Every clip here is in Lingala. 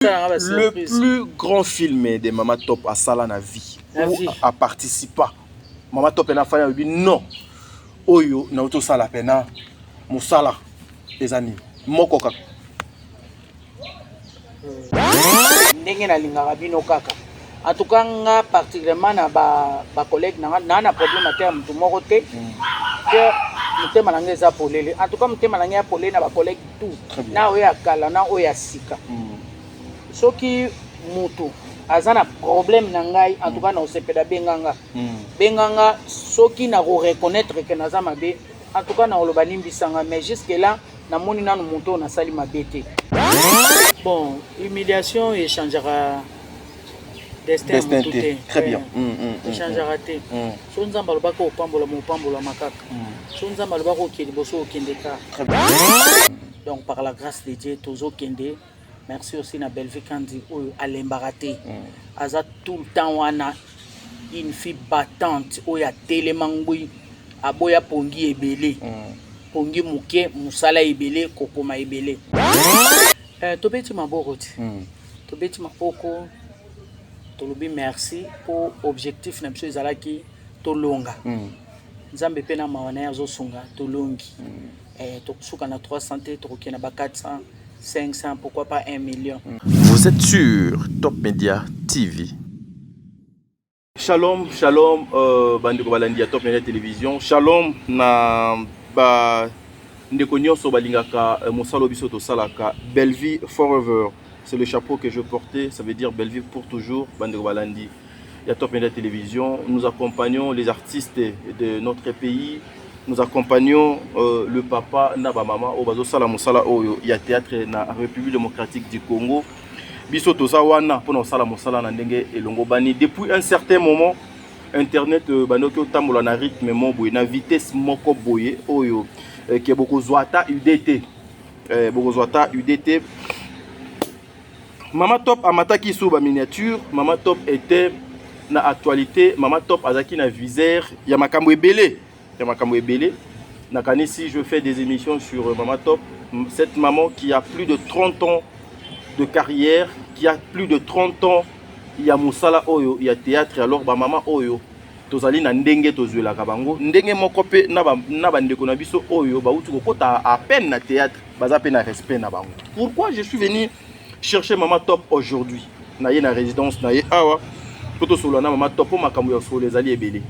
Le plus grand film de Mama Top asala na vie Na ou vie. a participa. Mama Top na fanya lobi non. Oyo na otosala pena mosala eza nini? Moko kaka. Ndenge nalingaka bino kaka. En tout cas nga particulièrement na ba ba collègues na nga na na problème ata ya mutu moko te. Ke motema na nga eza polele. En tout cas motema na nga ya polele na ba collègues tout. Très bien. Na oyo ya kala na oyo ya sika. Soki mutu aza na problème na ngai, en tout cas na osepela benga nga. Benga nga soki na ko reconnaître que naza mabe, en tout cas na oloba limbisa nga, mais jusque là namoni nanu mutu oyo nasali mabe te. Bon, humiliation échangeaka destin ya Destin mutu te. te. Très bien. Ouais. Échangeaka te. So Nzambe alobaka opambola, mopambola makaka. So Nzambe alobaka okende liboso, okende kaka. Très bien. Donc par la grâce de Dieu tozokende. Merci aussi na Bellevue Kandi oyo alembaka te. Aza tout le temps wana, une fille battante oyo atelema ngwi, aboya pongi ebele. Pongi moke, mosala ebele, kokoma ebele. Tobeti maboko te. Tobeti maboko, tolobi merci po objectif na biso ezalaki tolonga. Nzambe pe na mawa na ye azosunga tolongi. Tokosuka na 300 te, tokokende na ba 400, 500, pourquoi pas 1 million. Vous êtes sur Top Media TV. Shalom, shalom, bandeko balandi ya Top Media Télévision. Shalom na ba ndeko nyonso balingaka mosala biso tosalaka. Bellevue Forever, c'est le chapeau que je portais, ça veut dire Bellevue pour toujours. Bandeko balandi ya Top Media Télévision, nous accompagnons les artistes de notre pays. Nous accompagnons le papa na ba mama oyo bazosala mosala oyo ya théâtre na République démocratique du Congo. Biso toza wana mpona kosala mosala na ndenge elongo bani. Depuis un certain moment, internet bandoki otambola na rythme moko boye, na vitesse moko boye oyo ke bokozwa ata idée te. Bokozwa ata idée te. Mama Top amataki sous ba miniature. Mama Top était na actualité. Mama Top azaki na viseur ya makambo ebele. Ya makambo ebele. Nakanisi, je fais des émissions sur Mama Top, cette maman qui a plus de 30 ans de carrière, qui a plus de 30 ans ya mosala oyo ya théâtre. Alors ba mama oyo tozali na ndenge tozwelaka bango ndenge moko pe na ba, na bandeko na biso oyo bauti kokota à peine na théâtre, baza pe na respect na bango. Pourquoi je suis venu chercher Mama Top aujourd'hui? Na ye na résidence na ye awa po tosolola na Mama Top, po makambo ya solo ezali ebele.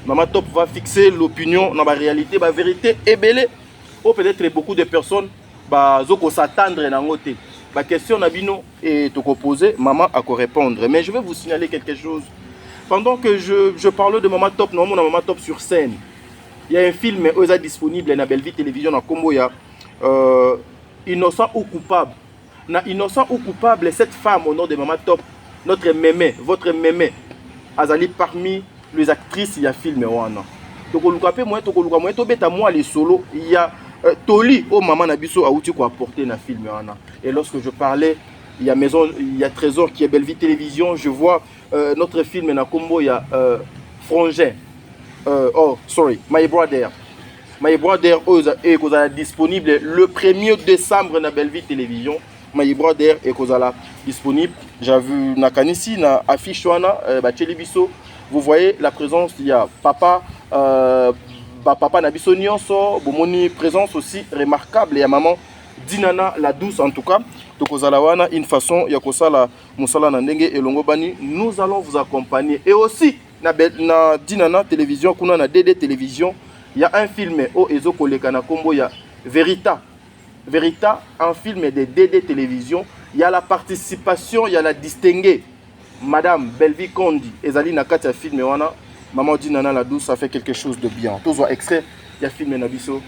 Mama Top va fixer l'opinion dans la réalité, la vérité ebele. Ou peut-être beaucoup de personnes bazoko s'attendre na ngote. Ba question na bino et toko poser, maman a ko répondre. Mais je vais vous signaler quelque chose. Pendant que je parle de Mama Top, normalement Mama Top sur scène. Il y a un film où est disponible na Bellevue Télévision na Kombo ya Innocent ou coupable. Na Innocent ou coupable, cette femme au nom de Mama Top, notre mémé, votre mémé, azali parmi les actrices ya film wana. Tokoluka pe moyen, tokoluka moyen, tobeta moi les solos, il y a Toli au maman na biso auti ko apporter na film wana. Et lorsque je parlais, il y a maison, il y a Trésor qui est Bellevue Télévision, je vois notre film na Kombo, il y a Frangin. Oh, sorry, My Brother. My Brother oyo est kozala disponible le 1er décembre na Bellevue Télévision. My Brother est kozala disponible. J'ai vu na kanisi na affiche wana ba tcheli biso. Vous voyez la présence, il y a papa ba papa na biso nyonso, bomoni présence aussi remarquable ya maman Dinana la douce. En tout cas, tokozala wana une façon ya kosala mosala na ndenge elongo bani, nous allons vous accompagner. Et aussi na Dinana Télévision, kuna na DD Télévision, il y a un film o ezo koleka na kombo ya Verita. Verita, un film de DD Télévision, il y a la participation, il y a la distinguée Madame Bellevue Kondi, ezali na kati ya film wana. Maman Dinana la douce a fait quelque chose de bien. Tozwa extrait ya film na biso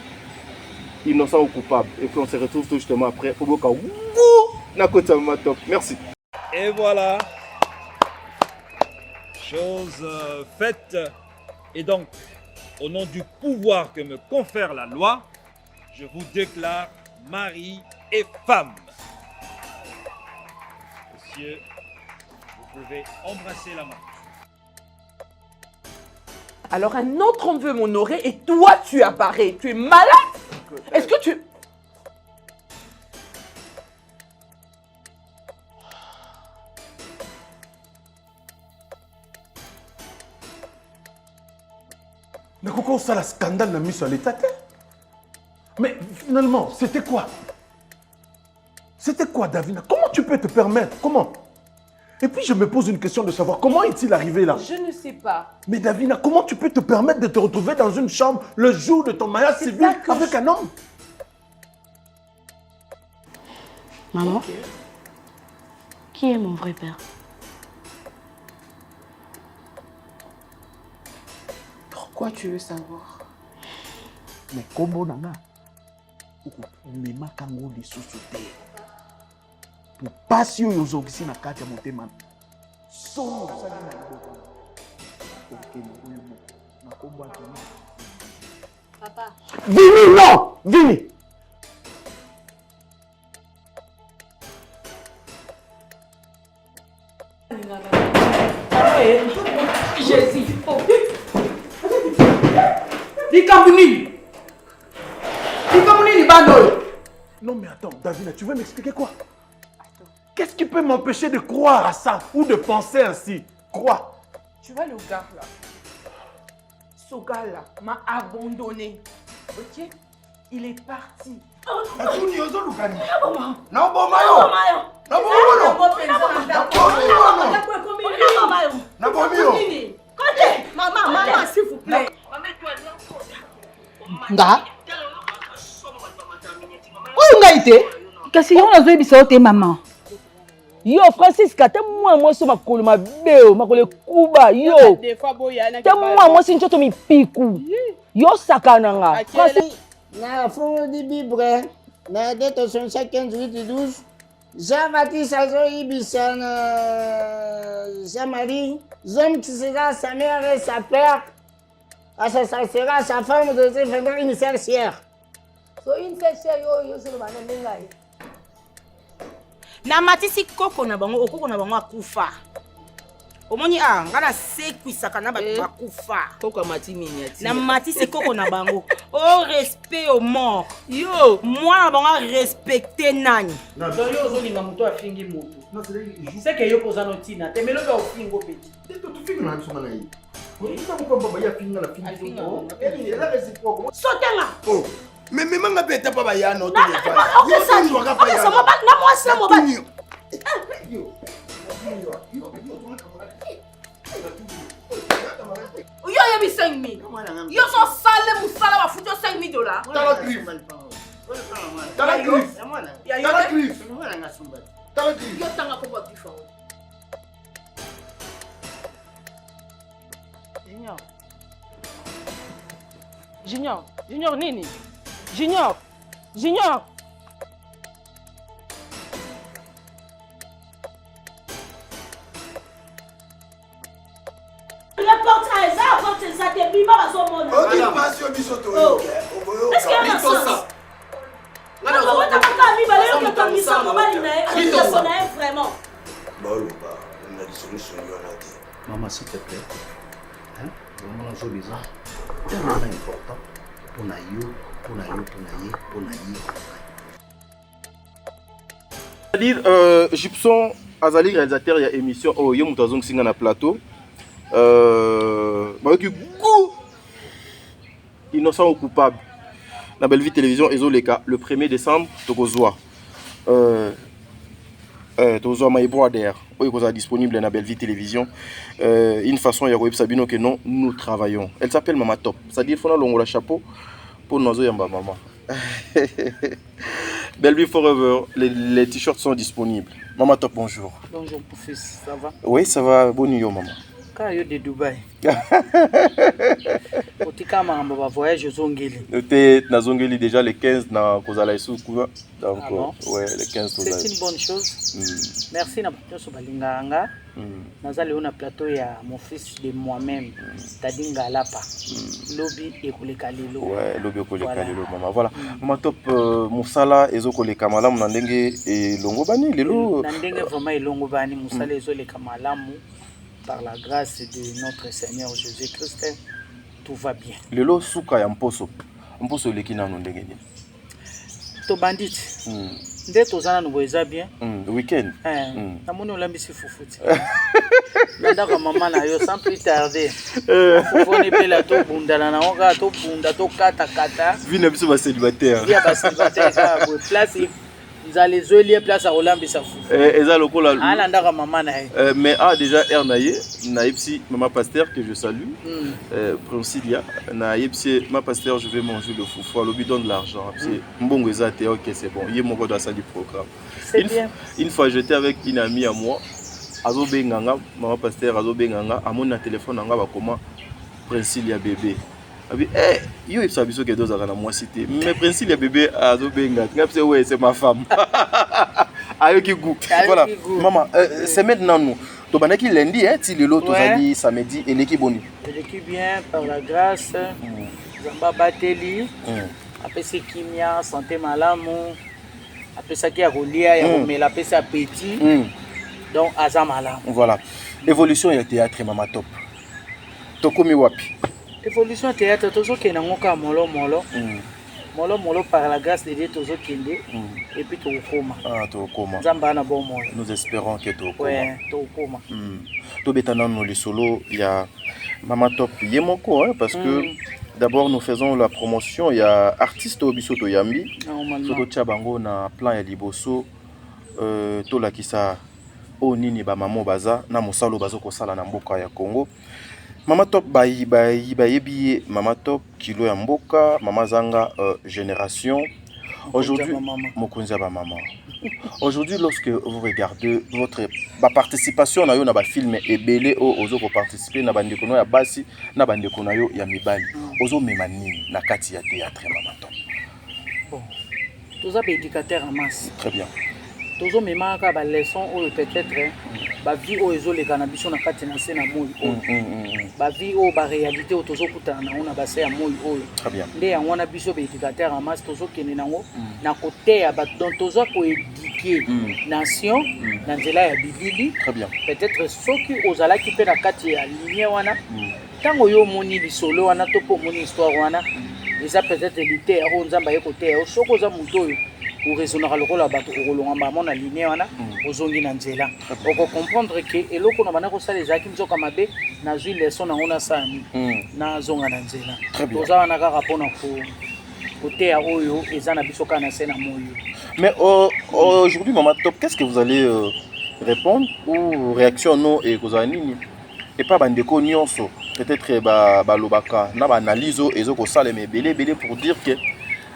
Innocent ou coupable, et puis on se retrouve tout justement après pour boka wou na kota Mama Top. Merci. Et voilà, chose faite. Et donc, au nom du pouvoir que me confère la loi, je vous déclare mari et femme. Monsieur, vous pouvez embrasser la main. Alors un autre homme veut m'honorer et toi tu apparais. Tu es malade? Est-ce que tu... Nakoki kosala scandale na miso ya l'État te. Mais finalement, c'était quoi? C'était quoi, Davina? Comment tu peux te permettre? Comment? Et puis je me pose une question de savoir comment est-il arrivé là? Je ne sais pas. Mais Davina, comment tu peux te permettre de te retrouver dans une chambre le jour de ton mariage civil avec un homme? Maman, okay. Qui est mon vrai père? Pourquoi tu veux savoir? Mais kombo na nga okomemaka ngo lisusu te mpasi oyo ozongisi na kati ya motema soni osali na liboko okende oyo moko na kombo ya Vini. Papa. Vini non Vini. Jésus. Likambo nini? Likambo nini bana oyo? Non mais attends, Davina, tu veux m'expliquer quoi? Qu'est-ce qui peut m'empêcher de croire à ça ou de penser ainsi? Quoi? Tu vois le gars là? Ce gars là m'a abandonné. Ok? Il est parti. Natuni ozoluka nini? Naboma yo. Naboma yo. Nabomi yo. Maman, maman, s'il vous plaît. Nga? Oyo ngai te? Kasi yango nazoyebisa yo te mama. Yo Francisca te mwana mwasi makolo mabe o makolo ekuba yo. Te mwana mwasi nzoto mipiku. Yo sakana nga. Francis Na fungoli Bible na 2 Thessaloniciens 15 8 12 Jean-Baptiste azoyibisa na Jean-Marie l'homme qui sera sa mère et sa père ça sera sa femme de deviendra une sorcière. So une sorcière yo yo solo bana ndenga ye. Namatisi koko na bango, okoko na bango akufa. Omoni a nga nasekwisaka na bato bakufa. Koko amati miniature. Namatisi koko na bango. Au respect au mort. Yo mwana na bango a respecte nani? Donc yo ozolinga moto afingi moto. C'est que yo poza no tina te mais lobi ofingo peti. Sotenga. Oh. Mais memanga mpe etapa bayano na mwasi na mobali. Yo oyebi 5000. Yo ozosala mosala bafuti yo 5000 dollars. Tala griffe. Tala griffe. Tala griffe. Tala griffe. Yo tanga kombo ya griffe yango. Junior. Junior, Junior nini? Junior, Junior. La porte eza porte eza te bima bazomona. Oki pasi oyo biso toyoki. Est-ce qu'il y a un sens? Bakobota mibale yoki okangisa mobali na ye ndeko na ye vraiment. Baoloba na lisongisongi wana te. Maman, s'il te plaît, hein? Vraiment, nazo eza tellement important mpona yo, mpona yo, mpona ye, mpona ye. C'est-à-dire, Gibson azali réalisateur ya émission oyo yo moto azongisi nga na plateau. Bayoki goût innocent ou coupable na Bellevue Télévision ezoleka le 1er décembre tokozwa tokozwa My Brother oyo ekozala disponible na Bellevue Télévision. Une façon ya koyebisa bino que non, nous travaillons. Elle s'appelle Mama Top, c'est-à-dire fona longola chapeau pour nazoyamba mama. Bellevue Forever, les t-shirts sont disponibles. Mama Top, bonjour. Bonjour mon fils, ça va? Oui, ça va, bonne nuit maman. Ka yo de Dubaï. Otika makambo ba voyage ozongeli. Te nazongeli déjà le 15 na kozala esu kuna. Donc Ah bon? ouais, le 15 C'est tozali. une bonne chose. Merci na bato nyonso balingaka nga. Naza lelo na plateau ya mon fils de moi-même, Tadi Ngalapa. Lobi ekoleka lelo. Ouais, lobi ekoleka Voilà. lelo mama. Voilà. Mama Top, mosala ezokoleka malamu na ndenge elongo bani lelo. Na ndenge vraiment elongo bani mosala ezoleka malamu par la grâce de notre Seigneur Jésus-Christ, tout va bien. Lelo suka ya mposo. Mposo eleki nano ndenge nini? Tobandi te. Nde toza nanu boye eza bien. Week-end. Eh, namoni olambisi fufu ti. Na ndako ya mama na yo sans plus tarder. Fufu wana ebela tobundana nango kaka tobunda tokatakata. Vie na biso ba célibataire. Vie ya ba célibataire kaka boye place nzala ezweli ye place akolambisa fufu. Eh, eza lokola Ala ndako ya mama na ye. Mais ah déjà heure na ye nayebisi mama pasteur que je salue. Princilia nayebisi ma pasteur je vais manger le fufu alobi donne l'argent. Mbongo eza te, ok c'est bon ye moko doit asali programme. C'est bien. Une fois j'étais avec une amie à moi azobenga nga mama pasteur azobenga nga amoni na telefone na nga bakoma Princilia bébé abi eh yo yebisa biso ke tozalaka na mwasi te mais Princilia bébé azobenga nga biso ouais c'est ma femme ayoki goût. Voilà maman, semaine nanu tobandaki lundi hein, ti lelo tozali samedi eleki boni? Eleki bien par la grâce. Nzambe abateli. Apesi kimia, santé malamu, apesaki ya kolia, ya komela, apesi appétit. Donc aza malamu. Voilà. Évolution ya théâtre mama top. Tokomi wapi? Évolution ya théâtre tozokende yango kaka molo molo. Molo molo par la grâce de Dieu tozokende et puis tokokoma. Ah, tokokoma. Nzambe ana bon moyo. Nous espérons que tokokoma. Ouais, tokokoma. Tobeta nanu lisolo ya mama top ye moko hein, parce que d'abord nous faisons la promotion ya artiste oyo biso toyambi. Normalement. So totia bango na plan ya liboso, tolakisa oyo nini ba mamo baza na mosala oyo bazo kosala na mboka ya Congo. Mama top bayebi ye mama top kilo ya mboka, mama zanga génération. Aujourd'hui, mokonzi ya ba mama. Aujourd'hui, lorsque vous regardez votre ba participation na yo na ba film ebele oyo ozo ko participer na bandeko na yo ya basi na bandeko na yo ya mibali, ozo mema nini na kati ya théâtre mama top? Bon, toza ba éducateur en masse. Très bien. Tozo mema kaka ba leçon oyo peut-être ba vie oyo ezoleka na biso na kati na se na moi oyo. Ba vie oyo ba réalité oyo tozokutana nango na base ya moi oyo. Très bien. Nde yango wana biso ba éducateur en masse tozokende nango na koteya bato. Donc toza koéduquer nation na nzela ya bilili. Très bien. Peut-être soki ozalaki mpe na kati ya ligne wana, ntango yo omoni lisolo wana to mpe omoni histoire wana, eza peut-être liteya oyo Nzambe aye koteya yo. Soki oza moto oyo oraisonnaka lokola bato, okolonga mbamo na ligne wana, ozongi na nzela, okocomprendre ke eloko na banda kosala ezalaki nzoka mabe, nazwi leçon nango nasala nini, nazonga na nzela. Très bien. Toza wana kaka mpona koteya oyo eza na biso kaka na se na moi. Mais aujourd'hui mama top, qu'est-ce que vous allez répondre ou réaction no ekozala nini epa bandeko nyonso peut-être balobaka na baanalyse oyo ezokosalema ebele ebele pour dire que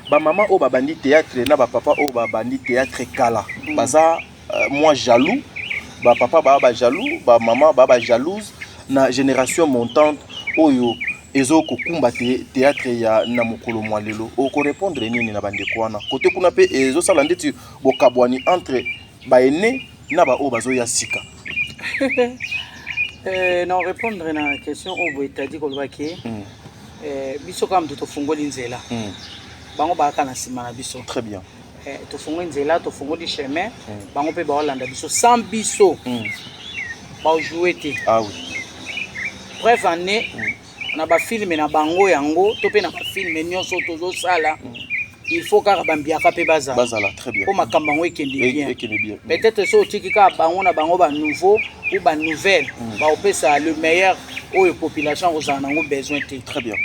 bamama oyo babandi théâtre na bapapa oyo babandi théâtre kala baza moi jaloux, bapapa baa bajaloux, bamama baa bajalouse na génération montante oyo ezokokumba théâtre ya na mokolo mwa lelo. Okorépondre nini na bandeko wana kote kuna mpe ezosala ndeti bokabwani entre baene na baoyo bazoya sika? Na répondre na question oyo boye, tadi kolobaki biso kaka moto tofungoli nzela, bango bayaka na nsima na biso. Très bien. Tofungoli nzela, tofungoli chemin, bango mpe baolanda biso. Sans biso baojoue te. Ah oui. Preuve en est, na bafilme na bango yango to mpe na bafilme nyonso tozosala, il faut kaka bambiaka mpe bazala. Bazala, très bien. Mpo makambo yango ekende bien. Ekende bien. Peut-être so otiki kaka bango na bango banouveau ou banouvelle, baopesa le meilleur oyo population akozala nango besoin te. Très bien.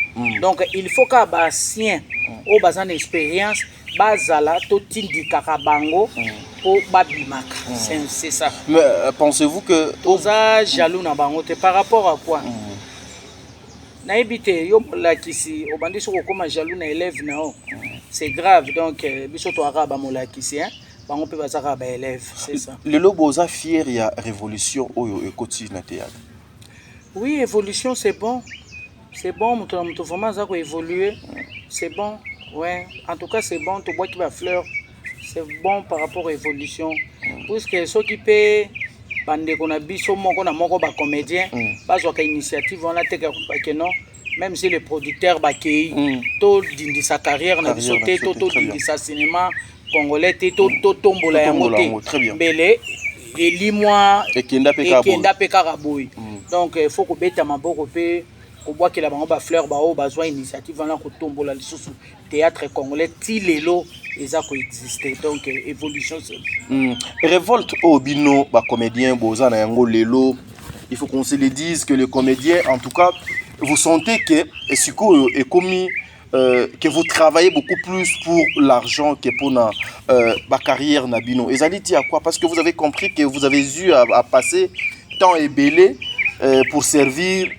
Donc il faut kaka baancien oyo baza na expérience bazala, totindikaka bango mpo babimaka. C'est ça. Mais pensez-vous que toza jaloux na bango te. Par rapport à quoi? Nayebi te. Yo molakisi obandi soki okóma jaloux na élève na yo, c'est grave. Donc biso toyaka bamolakisi, hein? Bango mpe baza kaka baélève, c'est ça. Lelo boza fier ya révolution oyo ekoti na théâtre? Oui, évolution c'est bon, c'est bon. Moto na moto vraiment aza koévoluer, c'est bon. Ouais, en tout cas c'est bon, tobwaki bafleur, c'est bon par rapport à évolution, puisque soki mpe bandeko na biso moko na moko bacomédien bazwaka initiative wana te ke non, même si les producteurs bakei, todindisa carrière na biso te, to todindisa cinéma congolais te, to totombola yango te, mbele elimwa ekenda mpe kaka boye. Donc il faut kobeta maboko mpe. Kobwakela bango ba fleur, baoyo bazwa initiative wana kotombola lisusu théâtre congolais ti lelo eza koexiste. Donc évolution c'est Révolte oyo bino bacomédien boza na yango lelo, il faut qu'on se le dise que les comédiens, en tout cas, vous sentez que sikoyo ekomi que vous travaillez beaucoup plus pour l'argent que pour na ba carrière na bino. Ezali ti à quoi? Parce que vous avez compris que vous avez eu à passer temps ebele pour servir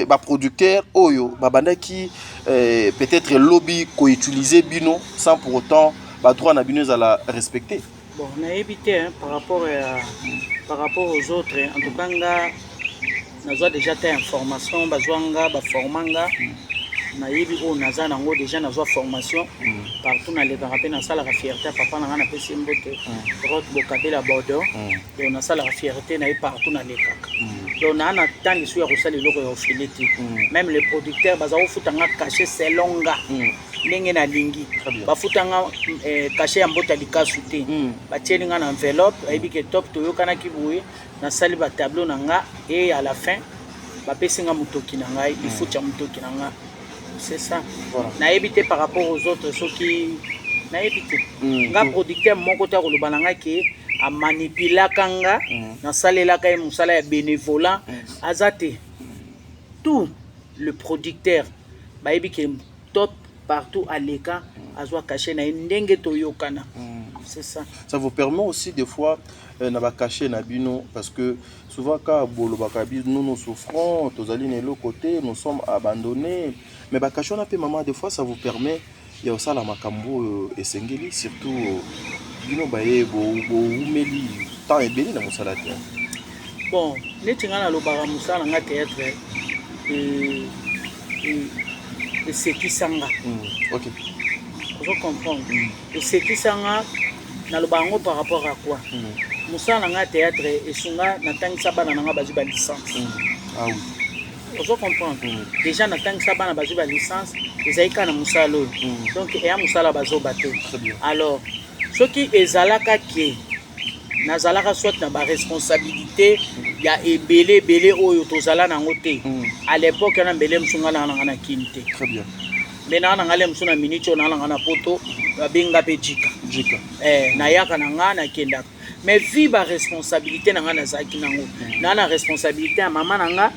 baproducteur oyo babandaki peut-être lobi koutiliser bino sans pour autant badroit na bino ezala respecté. Bon, nayebi te, hein, par rapport aux autres. En tout cas, nga nazwa déjà te information, bazwa nga, baforma nga, nayebi oyo naza nango. Déjà nazwa formation partout nalekaka mpe nasalaka fierté ya papa na nga. Napesi ye mbote, Rot Bokabela Bordeaux. Donc nasalaka fierté na ye partout nalekaka. Donc naa na temps lisusu ya kosala eloko ya ofele te. Même le producteur baza kofuta nga cachet selon nga ndenge nalingi. Bafuta nga cachet ya mbota likasu te. Batieli nga na enveloppe, bayebi ke top toyokanaki boye, nasali batableau na nga et à la fin bapesi nga motoki na ngai, lifuti ya motoki na nga, c'est ça. Nayebi te par rapport aux autres, soki nayebi te. Nga producteur moko te akoloba na ngai ke amanipulaka nga, nasalelaka ye mosala ya bénévolat, aza te. Tout le producteur bayebi ke top partout aleka azwa cachet na ye ndenge toyokana, c'est ça. Ça vous permet aussi des fois na bacachet na bino, parce que souvent kaka bolobaka nous, nous souffrons, tozali na eloko te, nous sommes abandonnés, mais bacachet wana mpe, mama, des fois ça vous permet ya kosala makambo oyo esengeli, surtout bino baye bowumeli temps ebele na mosala te. Bon, neti ngai nalobaka, mosala na nga théâtre esekisanga. Ozo comprendre? Esekisanga, naloba yango par rapport à quoi? Mosala na ngai théâtre esunga natangisa bana na ngai, bazwi balicence. Ah oui. Ozo comprendre? Déjà natangisa bana, bazwi balicence, ezali kaka na mosala oyo. Donc eya mosala bazoba te. Alors soki ezalaka ke nazalaka soit na baresponsabilité ya ebele ebele oyo tozala nango te à l'époque wana, mbele mosu ngai naa nanga na kini te. Très bien. Mbe naa nanga le mosu na minute oyo naa nanga na poto, babenga mpe jika. Jika. Nayaka na nga, nakendaka, mais vu baresponsabilité na nga nazalaki nango, naa na responsabilité ya mama na nga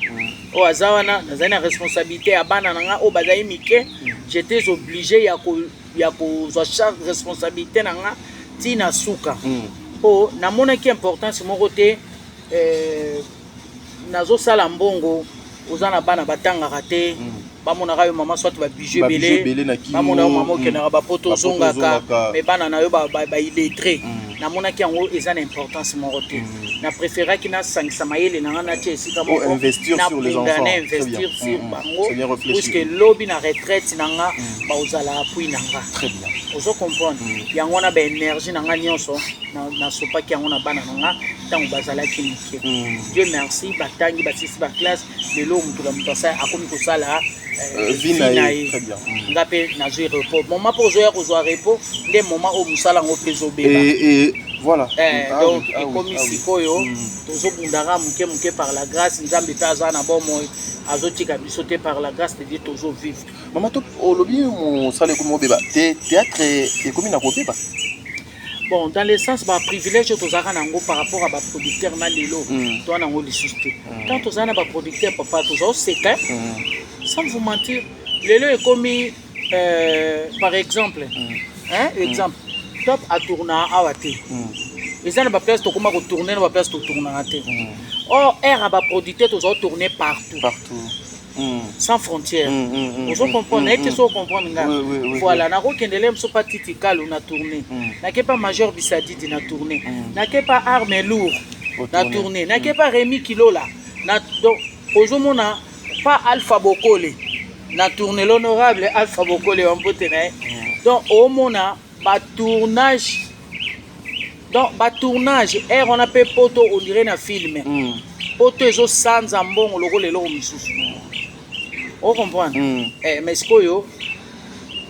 oyo aza wana, nazali na responsabilité ya bana na nga oyo bazali mike, j'étais obligé ya kozwa charge responsabilité na nga ntina suka, mpo namonaki importance moko te. Nazosala mbongo, oza na bana batangaka te, bamonaka yo mama soit babijou ebele, bamona yo mama okendaka bapoto, ozongaka, mais bana na yo baillettré. Namonaki yango eza na importance moko te. Na préféraki nasangisa mayele na nga, natia esika moko, nabunda, na investir sur bango, puisque lobi na retraite na nga baozala appui na nga. Ozo comprendre? Yango wana baénergie na nga nyonso nasopaki yango na bana na nga ntango bazalaki mike. Dieu merci, batangi, basisi baclasse. Lelo moto na moto akomi kosala vie na ye. Nga mpe nazwi repos. Moment mpo ozoya kozwa repos nde moment oyo mosala yango mpe ezobeba. Voilà. Donc ekomi sikoyo tozobundaka moke moke. Par la grâce, Nzambe mpe aza na bomoi, azotika biso te. Par la grâce de Dieu tozovivre. Mama, to olobi mosala ekomi kobeba te, théâtre ekomi na kobeba? Bon, dans le sens baprivilège oyo tozalaka nango par rapport à baproducteur na lelo, toza nango lisusu te. Tant tozala na baproducteur, papa, toza oseka, sans vous mentir. Lelo ekomi par exemple, hein, exemple top atournaka awa te, eza na baplace tokóma kotourne, na baplace totournaka te. Or aire ya baproducteur, toza kotourne partout, partout, sans frontière. Ozo comprendre? Nayebi te so ocomprendre nga. Voilà, nakokendele moso pa Titi Kalu na tourne, nake pa Major Bisadidi na tourne, nake pa Arme Lourd na tourne, nake pa Remi Kilola na. Donc ozomona pa Alpha Bokole na tourne, l'honorable Alpha Bokole wa mbote na ye. Donc omona batournage, donc batournage aire wana mpe poto, on dirait na film. Poto ezosanza mbongo lokola eloko mosusu, ocomprendre? Mais sikoyo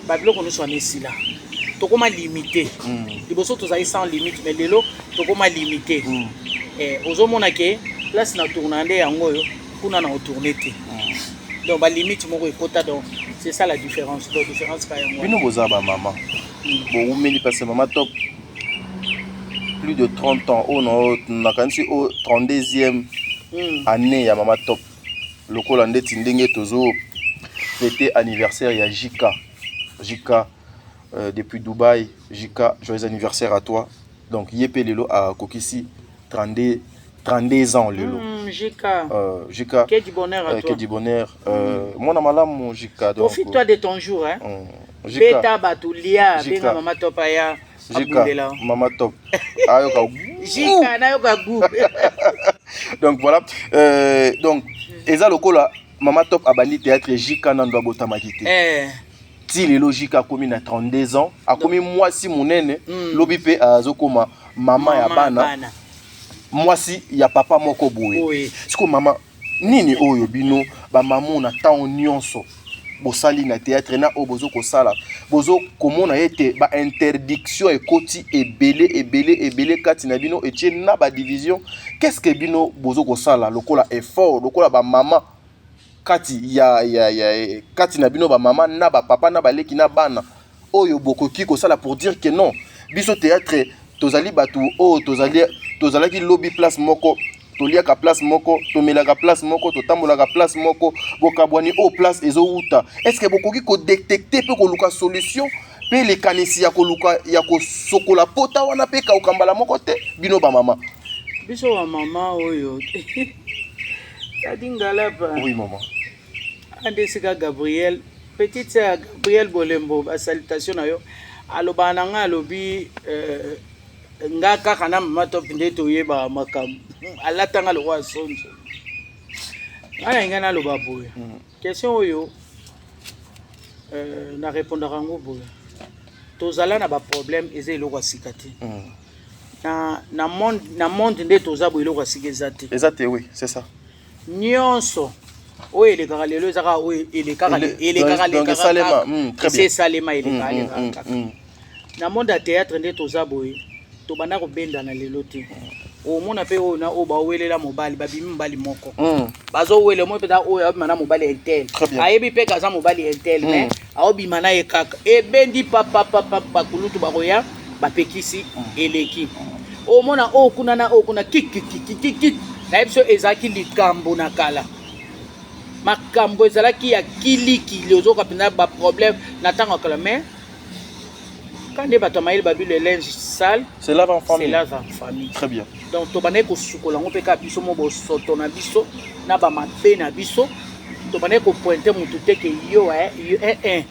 babiloko nyonso wana esila, tokóma limité. Liboso tozali sans limite, mais lelo tokóma limité. Ozomona ke place na tourna nde yango oyo, kuna na otourne te. Donc balimite moko ekota, donc c'est ça la différence. Donc différence ka yango. Bino boza bamama, bowumeli, parce que mama Top, plus de 30 ans oyo nakanisi, oyo 32e année ya mama Top, lokola ndeti ndenge tozo fêter anniversaire ya JK. JK depuis Dubaï. JK, joyeux anniversaire à toi. Donc ye mpe lelo akokisi 32, 32 ans lelo. JK. JK. Que du bonheur à toi. Que du bonheur. Mwana malamu JK. Donc, profite-toi de ton jour, hein. JK. Beta bato lia. JK. Benga mama Top aya. JK. Abundela. Mama Top ayoka. JK nayoka goût. Donc voilà, donc eza lokola mama Top abandi théâtre, JK nando abotamaki te. Ti lelo JK akomi na 32 ans, akomi mwasi monene. Lobi mpe azokoma mama ya mama bana, bana. Mwasi ya papa moko boye. Sikoyo mama, nini oyo bino bamamu na ntango nyonso bosali na théâtre na oyo bozo kosala, bozo komona ete bainterdiction ekoti ebele ebele ebele kati na bino, etie na badivision? Qu'est-ce que bino bozo kosala lokola effort, lokola bamama kati ya kati na bino, bamama na bapapa na baleki na bana, oyo bokoki kosala pour dire que non, biso théâtre tozali bato oyo tozali, tozalaki lobi place moko, toliaka place moko, tomelaka place moko, totambolaka place moko, bokabwani oyo place ezowuta? Est ce que bokoki kodétecter mpe koluka solution mpe likanisi ya koluka ya kosokola pota wana mpe kauka mbala moko te, bino bamama? Biso bamama oyo tadi ngalapa. Oui, mama. Ande esika Gabriel, petite sœur ya Gabriel Bolembo, basalutation na yo. Alobaka na ngai, alobi nga kaka na mama Top nde toyebaka makambo. Alatanga lokola sonzo. Ngai na ngai naloba boye, question oyo na répondaka yango boye: tozala na baproblème, eza eloko ya sika te. Na monde nde toza boye, eloko ya sika eza te. Eza te, oui, c'est ça. Nyonso oyo elekaka lelo eza kaka oyo elekaka. Elekaka. Donc esalema, très bien. Esi esalema, elekaka, elekaka kaka. Na monde ya théâtre nde toza boye, tobanda kobendana lelo te. Omona mpe oyo na oyo bawelela mobali, babimi mobali moko. Bazowela moi mpenza, oyo aobima na mobali un tel. Très bien. Ayebi mpe kaza mobali un tel, mais aobima na ye kaka, ebendi papapapa, bakulutu bakoya, bapekisi, eleki. Omona oyo kuna na oyo kuna, kikikikikiki. Nayebi so ezalaki likambo na kala, makambo ezalaki ya kilikili, ozoka mpenza baproblème na ntango ya kala. Mais ka nde bato ya mayele babi: le linge sale se lave en famille. Se lave en famille. Très bien. Donc tobandaki kosukola yango mpe kaka biso mo, bosoto na biso na bamabe na biso. Tobandaki kopointer motu te ke yo yo un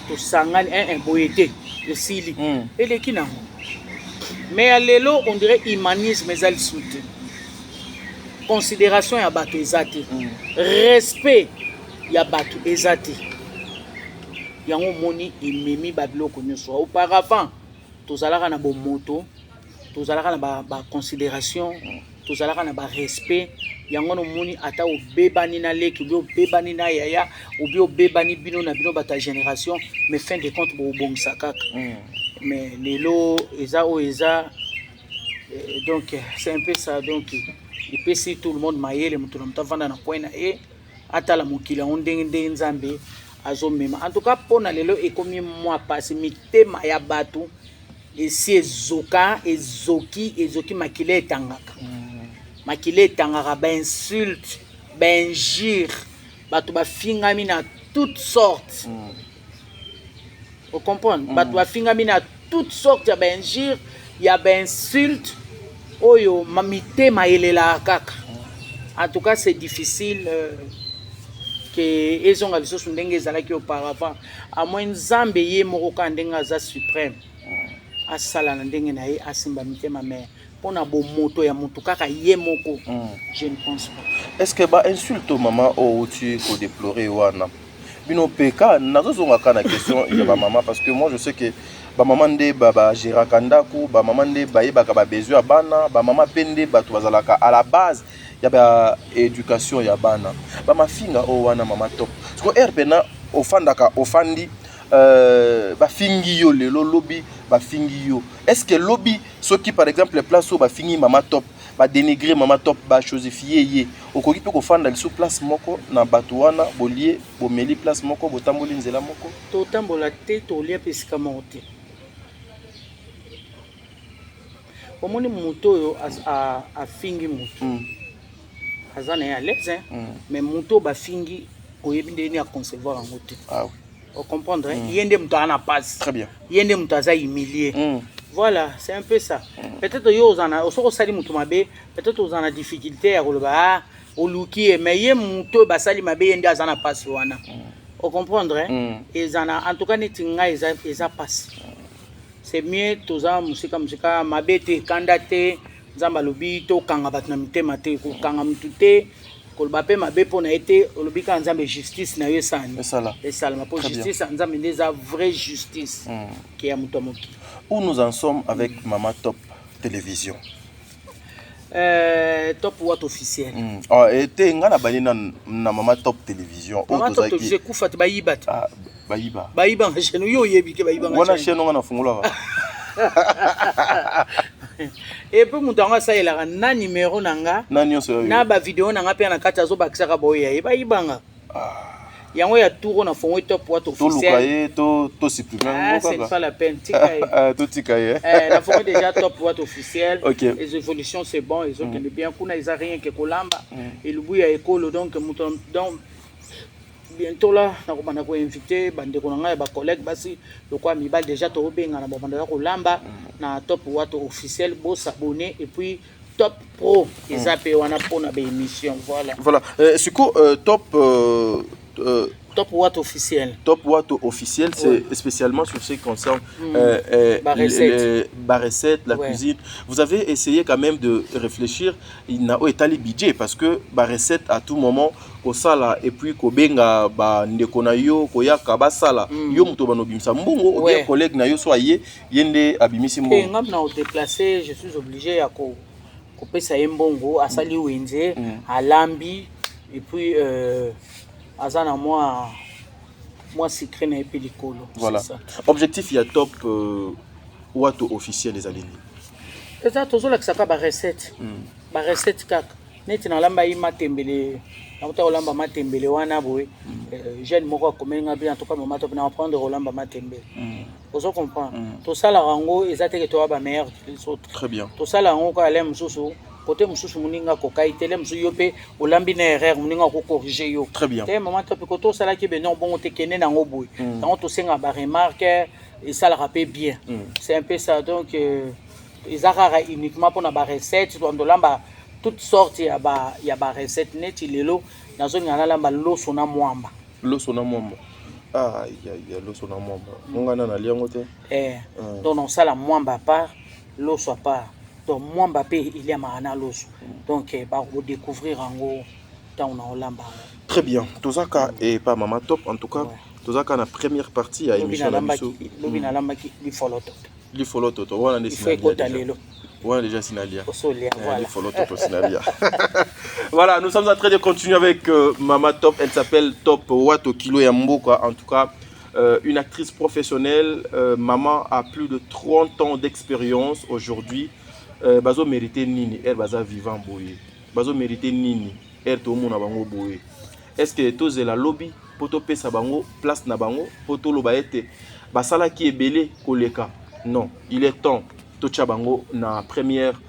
tosangani un boye te, esili. Eleki nango. Mais ya lelo, on dirait humanisme eza lisusu te, considération ya bato eza te, respect ya bato eza te. Yango omoni ememi babiloko nyonso. Auparavant tozalaka na bomoto, tozalaka na baconsidération, tozalaka na barespect. Yango nomoni ata obebani na leki, obi obebani na yaya, obi obebani bino na bino bato ya génération, mais fin de compte bobongisa kaka. Mais lelo eza oyo eza, donc c'est un peu ça. Donc epesi tout le monde mayele, moto na moto avanda na coin na ye, atala mokili yango ndenge ndenge Nzambe azomema. En tout cas, mpona lelo ekomi mwa pasi, mitema ya bato esi ezoka, ezoki, ezoki, makila etangaka, makila etangaka, bainsulte, bainjure, bato bafingami na toute sorte. Ocomprendre? Bato bafingami na toute sorte ya bainjure, ya bainsulte oyo mitema elelaka kaka. En tout cas, c'est difficile ke ezonga lisusu ndenge ezalaki auparavant, à moins Nzambe ye moko kaka ndenge aza suprême asala na ndenge na ye, asimba mitema. Mais mpona bomoto ya motu kaka ye moko, je ne pense pas. Est ce que bainsulte, mama, oyo outi kodéplorer wana, bino mpe ka nazozonga kaka na question ya bamama, parce que moi je sais que bamama nde bagéraka ndako, bamama nde bayebaka babesoin ya bana, bamama mpe nde bato bazalaka à la base ya baéducation ya bana, bamafinga oyo wana, mama Top, siko ere mpena ofandaka, ofandi, bafingi yo lelo, lobi bafingi yo, est ce que lobi soki par exemple place oyo bafingi mama Top, Ba dénigrer mama top, ba chosifier ye. Okoki pe kofanda lisusu place moko na bato wana bolie, bomeli place moko, botamboli nzela moko? Totambola te, tolia pe esika moko te. Omoni moto oyo afingi moto aza na ye à l'aise hein? Mais moto oyo bafingi oyebi ndenge nini aconcevoir yango te. Ah oui. Ocomprendre hein? Ye nde moto aza na pasi. Très bien. Ye nde moto aza humilie. Voilà, c'est un peu ça. Peut-être yo oza na soki osali moto mabe, peut-être oza na difficulté ya koloba ah oluki ye, mais ye moto oyo basali mabe ye nde aza na pasi wana. Ocomprendre hein? Eza na en tout cas neti ngai eza pasi. C'est mieux toza mosika mosika mabe te, kanda te. Nzambe alobi tokanga bato na mitema te, kokanga motu te, koloba mpe mabe mpo na ye te, olobi kaka Nzambe justice na yo esani Esala. esalama mpo Très bien. justice ya Nzambe nde eza vraie justice ke ya moto ya mokili. Où nous en sommes avec Mama Top Télévision? Top Wat officiel. Ah, et te nga na bani na Mama Top Télévision. Mama Oyo Top tozalaki- Télévision ekufa te, bayiba te. Ah, bayiba. Bayiba nga chaîne, yo oyebi ke bayiba nga Wana chaîne. chaîne nga na fungolaka. Et puis moto yango asalelaka na numéro na nga, Na nyonso ya yo. na ba vidéo na nga mpe na kati azobakisaka boyo ya ye, bayibanga. Yango ya tour na fongwe Top Wat Toluka officiel. ye, to supprimer Ah, yango c'est kaka. pas la peine, tika ye. Ah, totika ye. Na fongwe déjà Top Wat officiel. Ok. Les évolutions c'est bon, ils ont bien kuna ils a rien que kolamba. Elubu ya ekolo donc moto donc bientôt là nakobanda ko inviter bandeko na ngai ya ba collègues basi lokwa mibali déjà tobenga na babanda ya kolamba na Top Wat officiel, bo s'abonner et puis Top Pro eza pe wana pona ba émission, voilà. Voilà. Siko, Top Top Wat officiel. Top Wat officiel, c'est spécialement sur ce qui concerne, Ba recette. ba recette, la cuisine. Vous avez essayé quand même de réfléchir na o etali budget parce que ba recette à tout moment kosala et puis kobenga ba ndeko na yo koyaka basala. Yo moto bano bimisa mbongo ou bien collègue na yo so aye yende abimisi mbongo. Te, ngam na o déplacer, je suis obligé ya ko kopesa ye mbongo, asali wenze, alambi et puis aza na mwa secret na ye pe likolo. Voilà. C'est ça. Objectif ya Top Wato officiel ezali nini? Eza tozolakisaka ba recette. Ba recette kaka. Neti nalamba ye matembele, nakuta kolamba matembele wana boye. Jeune moko akomeli nga bien, en tout cas mama Top na apprendre kolamba matembele. Ozo comprendre? Tosalaka yango eza te ke toya ba meilleur que les autres. Très bien. Tosala yango kaka le mosusu, côté mosusu moninga akokai te, le mosusu yo mpe olambi na erreur, moninga akocorriger yo. Très bien. Te mama Top koto osalaki be non bongo te kende nango boye. Yango tosengaka ba remarque esalaka mpe bien. C'est un peu ça donc, eza kaka uniquement mpona ba recette, tolamba toutes sortes ya ba recette neti lelo nazolinga nalamba loso na mwamba. Loso na mwamba. Ah, ya, ya, loso na mwamba. Ngonga na nalia yango te. Donc nasala mwamba à part, loso à part. Donc mwamba pe eliamaka na loso. Donc bakodécouvrir yango ntango na olamba yango. Très bien. Tozaka et pas Mama Top en tout cas. Tozaka na première partie ya Lobi émission na biso. lobi nalambaki lifolo toto. Lifolo toto wana nde Il faut sinalia ekota déjà. lelo. Wana déjà sinalia. Osolia, voilà. Lifolo toto sinalia. Voilà, nous sommes en train de continuer avec Mama Top. Elle s'appelle Top Wato Kilo ya Mboka. En tout cas, une actrice professionnelle. Maman a plus de 30 ans d'expérience aujourd'hui. Bazo mérité nini? Elle baza vivant boye. Bazo mérité nini? Elle to mona bango boye. Est-ce que tozela lobby poto pesa bango place na bango poto loba ete basala ki ebele koleka? Non, il est temps totia bango na première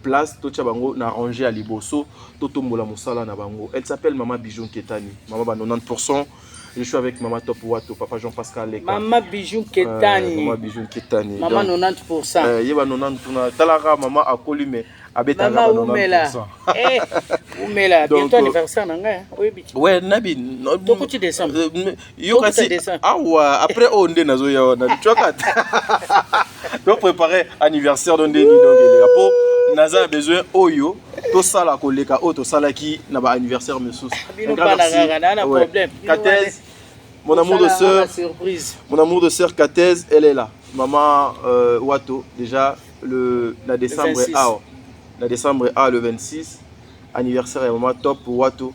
place, totia bango na rangée à liboso, totombola mosala na bango. Elle s'appelle Mama Bijou Nketani, Mama ba 90%. Je suis avec Mama Top Wato, Papa Jean-Pascal Leka. Mama Bijou Nketani. Mama Bijou Nketani. Mama Donc, 90%. Yeba 90%. Talaka mama akoli mais abetaka Mama ba Oumela. 90%. Oumela, Donc, bientôt anniversaire na ngai, hein. Oyebi. Ouais, nabi, no, Tokuti décembre. Yo Tokuti kasi, décembre. awa, après oh, nde nazo ya wana. Tu vois quand Donc préparer anniversaire donc ndeni donc eleka po naza besoin oyo tosala koleka oyo tosalaki na ba anniversaire mosusu. Bino Un grand bana merci. kaka, na na Ouais. problème. Bino Katez, wana. mon amour de Tosala sœur, na surprise. mon amour de sœur Katez, elle est là. Maman Wato, déjà le la décembre Le 26. A, la décembre A le 26, anniversaire et maman Top Wato.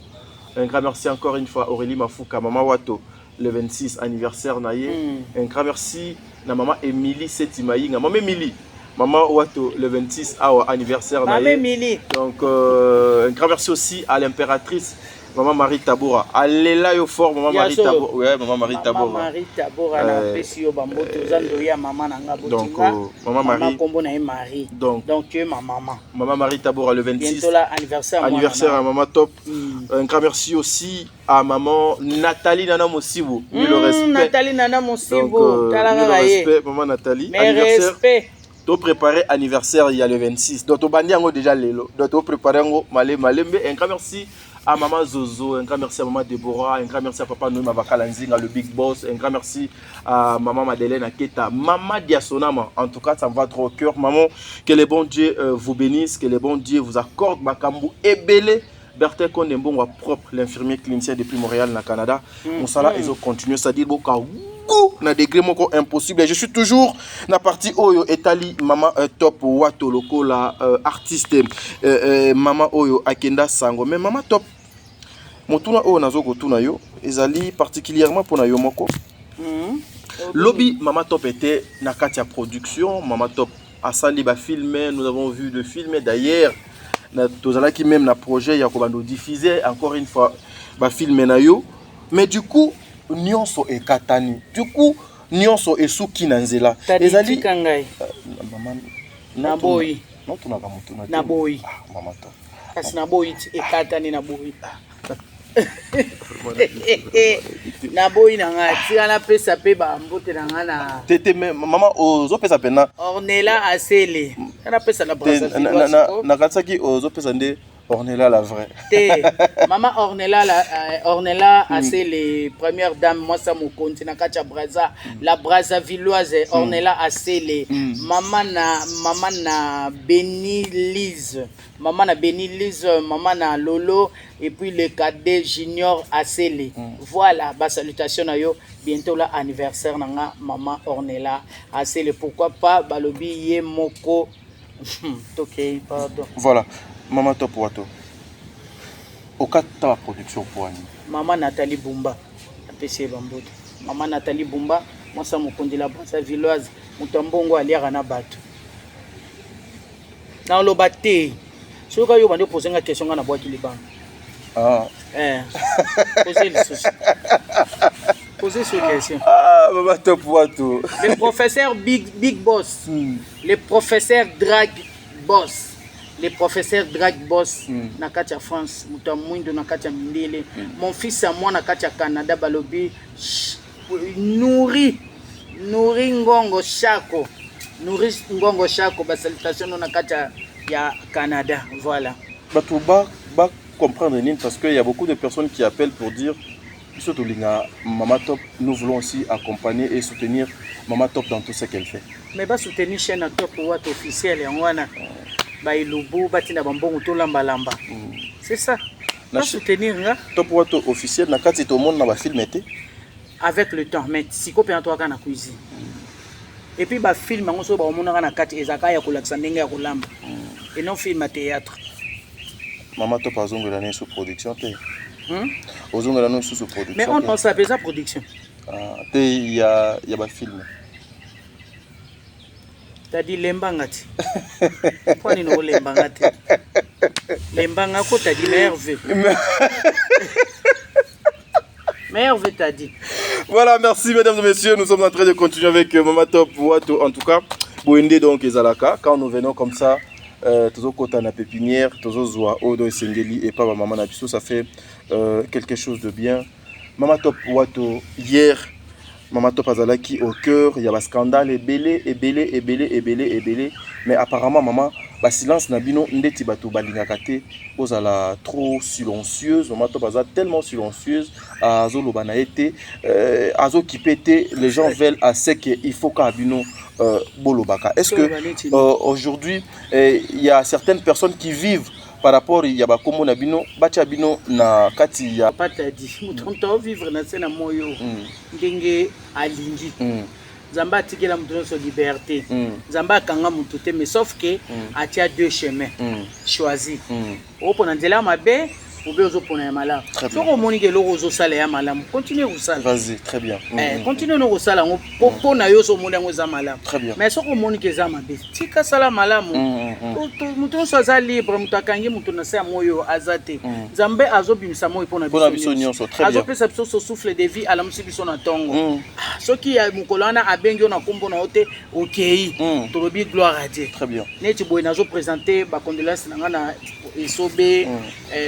Un grand merci encore une fois Aurélie Mafuka, maman Wato, le 26 anniversaire na ye. Un grand merci na maman Émilie Setimaïnga. Maman Émilie, Maman Wato, le 26 awa anniversaire na Mama ye. Emily. Donc un grand merci aussi à l'impératrice Maman Marie Tabora. Alela yo fort Maman Ya Marie solo. Tabora. Ouais, Maman Marie Mama Tabora. Marie Tabora napesi yo bambote, oza ndoyi ya mama na nga. Donc, Botinga Maman Marie. Kombo na ye Marie. Donc, tu es ma maman. Maman Marie Tabora le 26. Bientôt là, anniversaire à moi, Anniversaire nana. à Maman Top. Un grand merci aussi à maman Nathalie Nana Mosibo. Mille respect. Nathalie Nana Donc, Mosibo, tala mille kaka ye. respect, maman Nathalie. Mais Anniversaire. respect. To préparer anniversaire il y a le 26. Donc tobandi yango déjà lelo. Donc to préparer yango malé malembe. Un grand merci à maman Zozo, un grand merci à maman Deborah, un grand merci à papa Noé Mavakala Nzinga, le big boss, un grand merci à maman Madeleine Aketa, maman Diasonama. En tout cas, ça me va trop au cœur. Maman, que le bon Dieu vous bénisse, que le bon Dieu vous accorde makambu ebele. Bertin Kondembongwa propre, l'infirmier clinicien depuis Montréal, na Canada. Mosala, ils ont continué, c'est-à-dire, boka, goût, na degré moko impossible. Et je suis toujours na partie oyo etali mama Top Wato lokola artiste mama oyo akenda sango. Mais mama Top, motuna oyo nazo kotuna yo ezali particulièrement pona yo moko. Lobby mama Top était na kati ya production, mama Top asali ba film, nous avons vu de films d'ailleurs. Na tozalaki même na projet ya kobando diffuser encore une fois ba film na yo. Mais du coup nyonso ekatani, du coup nyonso esuki na nzela. Tadi Ezali tika ngai. Mama, Naboyi. Natunaka motuna te. Naboyi. Ah, mama Top. Kasi naboyi ti ekatani, naboyi. Naboyi na ngai, tika napesa mpe bambote na ngai na Te te, mais mama ozopesa pena Ornella Asele. Tika napesa na te Brazzaville. Nakanisaki ozopesa nde Ornella la vraie. Te, mama Ornella la, Ornella Asele, première dame, mwasa mokonzi na kati ya Braza, la Brazzavilloise Ornella Asele, mama na Beni Lise, mama na Beni Lise, mama na Lolo et puis le cadet Junior Asele. Voilà, ba salutation na yo. Bientôt là anniversaire na nga mama Ornella Asele, pourquoi pas balobi ye moko. Tokei, pardon. Voilà, mama Top Wato, okata production po ani? Mama Nathalie Bumba, apesi ye bambote. Mama Nathalie Bumba, mwasa mokonzi la Brazzavilloise, moto ya mbongo aliaka na bato. Naloba te, soki oyo bandi opose nga question, nga nabwaki libanga. Ah. Eh, pose lisusu, pose sur question. Ah, mama Top Wato. Le professeur Big, Big Boss, le professeur Drag Boss, le professeur Drag Boss na kati ya France, moto ya mwindo na kati ya mindele, mon fils à moi na kati ya Canada, balobi nourri nourri ngongo shako, nourri ngongo shako, basalutation no na kati ya Canada, voilà. Bato ba comprendre nini? Parce qu'il y a beaucoup de personnes qui appellent pour dire: biso tolinga mama Top, nous voulons aussi accompagner et soutenir mama Top dans tout ce qu'elle fait. Mais basoutenir chaîne ya Top Wat officiel, yango wana bailubu batinda bambongo, tolambalamba, c'est ça. Basoutenir nga. Top Wato officiel, na kati tomona na bafilm te. Avec le temps, mais siko mpenza toyaka na cuisine et puis bafilm yango soki baomonaka na kati, ezalaka ya kolakisa ndenge ya kolamba et non film ya théâtre. Mama Top azongela na sous production te? Hmm? Ozongela no susu production Mais on te? on s'appelle ça production. Ah, te ya bafilm. Tadi lembanga ti, mpo nini olembanga te? Lembanga ko tadi merve merve tadi. Voilà, merci mesdames et messieurs. Nous sommes en train de continuer avec Mama Top Wato. En tout cas, Boende donc ezalaka. Quand nous venons comme ça, tozokota na pépinière, tozozwa oyo esengeli et pas maman na biso, ça fait quelque chose de bien. Mama Top Wato, hier, Mama Top azalaki au cœur, il y a un scandale ebele, ebele, ebele, ebele, ebele. Mais apparemment, maman, ba silence na bino ndeti bato balingaka te ozala trop silencieuse. Mama Top aza tellement silencieuse, azoloba na ye te, azokipe te. Les gens veulent à ce que il faut kaka bino bolobaka. Est ce que Toloba neti aujourd'hui il y a certaines personnes qui vivent par rapport ya bakombo na bino, batia bino na kati ya Papa Tadi, moto moto aovivre na se na moi oyo ndenge alingi. Nzambe atikela moto nyonso liberté. Nzambe akanga moto te, mais sauf que atia deux chemins, choisi. Opona nzela ya mabe. Obe ozopona ya malamu. Soki omoni ke eloko ozosala ya malamu, continue kosala. Vas-y, très bien. Eh, continue no kosala yango mpo mpo na yo so omoni yango eza malamu. Très bien. Mais soki omoni ke eza mabe, tika sala malamu. Moto nyonso aza libre, moto akangi moto na se ya moi oyo aza te. Nzambe azobimisa moi mpo na biso nyonso. Très bien. Azopesa biso so souffle de vie, alamusi biso na ntongo. Ah, soki ya mokolo wana abengi yo na nkombo na yo te, okei. Tolobi gloire à Dieu. Très bien. Neti boye nazo présenter ba condoléances na nga na Esobe,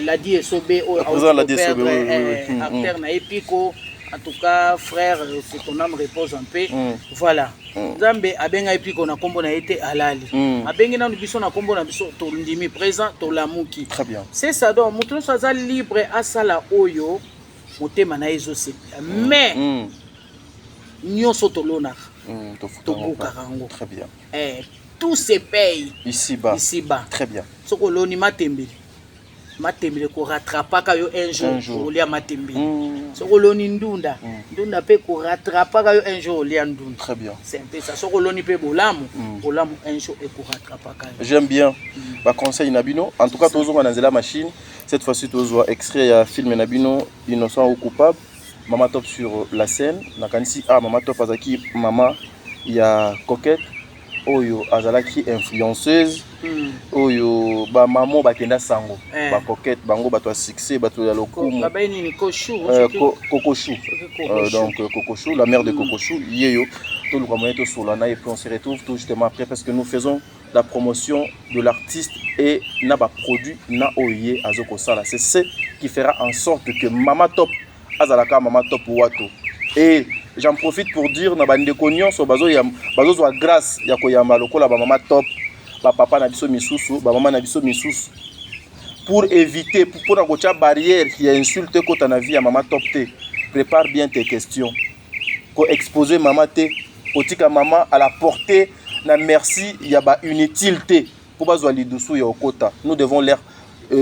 Ladi Esobe oyo Président Ladi auti Esobe, koperdre, oui, oui, oui. acteur na ye Piko. En tout cas, frère, que ton âme repose en paix. Voilà. Nzambe abenga ye Piko na kombo na ye te alali. Abengi nanu biso na kombo na biso tondimi présent tolamuki. Très bien. C'est ça donc moto nyonso aza libre asala oyo motema na ye ezosepela. Mais nyonso tolonaka tobukaka yango. Très bien. Eh, tout se paye. Ici bas. Ici bas. Très bien. Soki oloni matembele, matembele korattrapaka yo un jour, Un jour. olia matembele. Soki oloni ndunda, ndunda mpe korattrapaka yo un jour, olia ndunda. Très bien. C'est un peu ça. Soki oloni mpe bolamu, bolamu un jour ekorattrapaka yo. J'aime bien ba conseil na bino. En tout cas, tozonga na nzela machine. Cette fois-ci, tozwa extrait ya film na bino Innocent ou coupable. Mama Top sur la scène. Nakanisi ah Mama Top azaki mama ya Coquette oyo azalaki influenceuse oyo ba mamo bakenda sango ba Coquette bango bato ya succès, bato ya lokumu. Babai nini Kochou? Cocochou. Cocochou. Donc Cocochou, la mère de Cocochou, yeyo toluka moyen tosola na et puis on se retrouve tout justement après parce que nous faisons la promotion de l'artiste et na ba produit na oye azoko sala. C'est ce qui fera en sorte que Mama Top azalaka Mama Top wato. Et j'en profite pour dire na bandeko nyonso bazo ya bazozwa grâce ya koyamba lokola ba Mama Top, ba papa na biso misusu, ba mama na biso misusu, pour éviter pour na kotia barrière ya insulte kota na vie ya Mama Top te. Prépare bien tes questions. Ko exposer mama te, kotika mama à la portée na merci ya ba inutile te po bazwa lidusu ya okota. Nous devons leur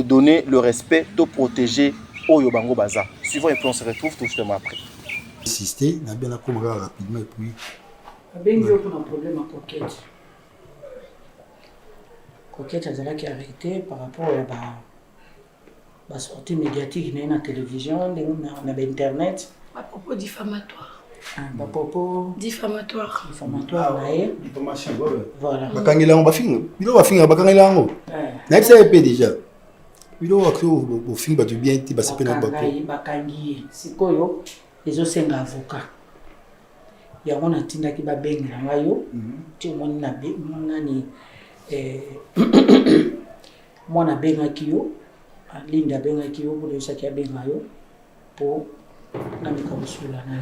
donner le respect to protéger oyo bango baza. Suivant et puis on se retrouve tout justement après. Insister na bien akoma kaka rapidement et puis abengi yo mpona problème ya Coquette. Coquette azalaki arrêté par rapport ya ba basortie médiatique na ye na télévision, ndenge na bainternet. Bapropos diffamatoire. Ah, bapropos diffamatoire. Diffamatoire na ye. Diffamation. Voilà. Bakangela yango, bafinga biloko, bafinga, bakangela yango. Nayebisa ye mpe déjà biloko bakoki bofingi bato bien te, basepe na Bakanga bako. ye, bakangi ye. Sikoyo ezosenga avocat. Yango natindaki babengela ngai yo ti omoni na nani, mwana abengaki yo, Linda abengaki yo mpona oyebisaki abenga yo mpo nameka kosolola na yo.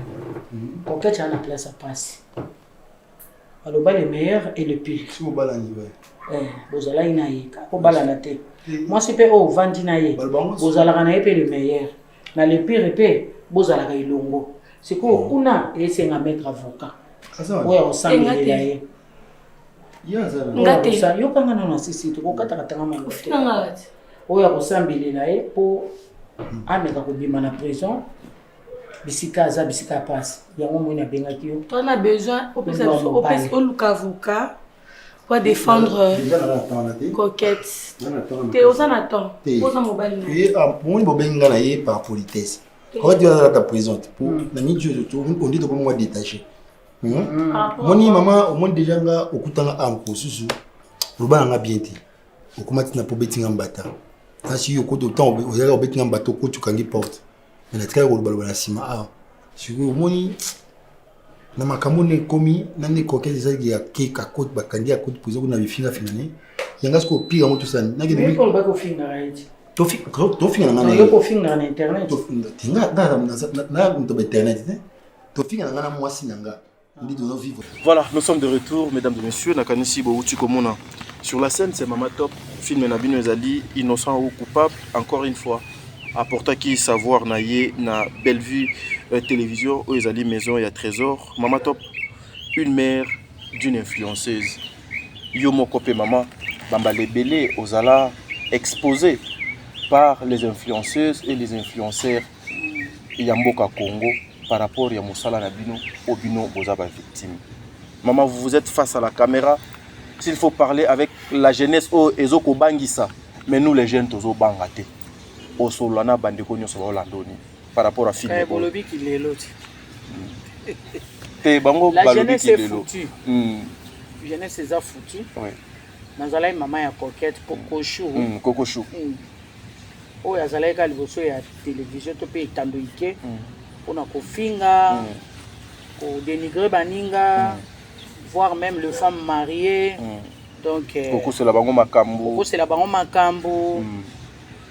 Coquette aza na place ya pasi. Aloba le meilleur et le pire. Si bobalani, ouais. Eh, bozalaki na ye kobalana te, mwasi mpe oyo ovandi na ye, bozalaka na ye mpe le meilleur na le pire mpe bozalaka elongo. Sikoyo kuna esenga maître avocat oyo akosambelela ye. Nga te. Yokanga nano na sisi, tokokataka tanga maloba te. Ofinanga te. Oyo akosambelela ye mpo ameka kobima na prison bisika aza, bisika ya pasi. Yango moi nabengaki yo. Toi na besoin opesa Oluka biso mobali. oluka avocat po défendre Déjà na temps na te. Coquette. Nga na temps na Te, oza na temps. Te. Oza mobali na Ye moni bobengi nga na ye par politesse. Kaka ti azalaka présente po na miniti oyo ondi tokomi mwa détaché. Par rapport Omoni à quoi? mama, omoni déjà nga okutanga a mosusu oloba na nga bien te, okoma ntina mpo obetinga mbata. Nasi yo okoti otango ozalaka obetinga mbata, okoti okangi porte, mais natikali kolobaloba na nsima awa. Sikoyo omoni na makambo nde ekomi na nde Coquette ezalaki ya ke akoti, bakangi, akoti prison kuna bifingafinga ne yanga. Sikoyo pire yango tosala nakende. Oyebi olobaki ofingaka ye ti. Tofinga na nga na Yo ye. kofingaka na internet. Nga na moto ba internet te, tofinga na nga na mwasi na nga nde tozovivre. Voilà, nous sommes de retour, mesdames et messieurs. Nakanisi Bouti Komona. Sur la scène, c'est Mama Top. Film na bino ezali Innocent ou coupable. Encore une fois, apportaki savoir na ye na Bellevue télévision oyo ezali maison ya trésor. Mama Top, une mère d'une influenceuse. Yo moko pe mama, bambala ebele ozala exposé par les influenceuses et les influenceurs ya mboka Congo par rapport ya mosala na bino oyo bino boza ba victime. Maman, vous vous êtes face à la caméra. S'il faut parler avec la jeunesse oyo ezokobangisa, mais nous les jeunes tozobanga te. Osolola na bandeko nyonso baolanda oni par rapport à film. Eh, bolobi kilelo ti. Te bango La balobi jeunesse est kilelo. foutue. Jeunesse eza foutue. Nazalaki mama ya Coquette Cocochou. Cocochou. Oyo azalaki kaka liboso ya télévision to mpe etando ike mpona kofinga, kodénigrer baninga, voire même le femme mariée. Donc Kokosela bango makambo. Kokosela bango makambo.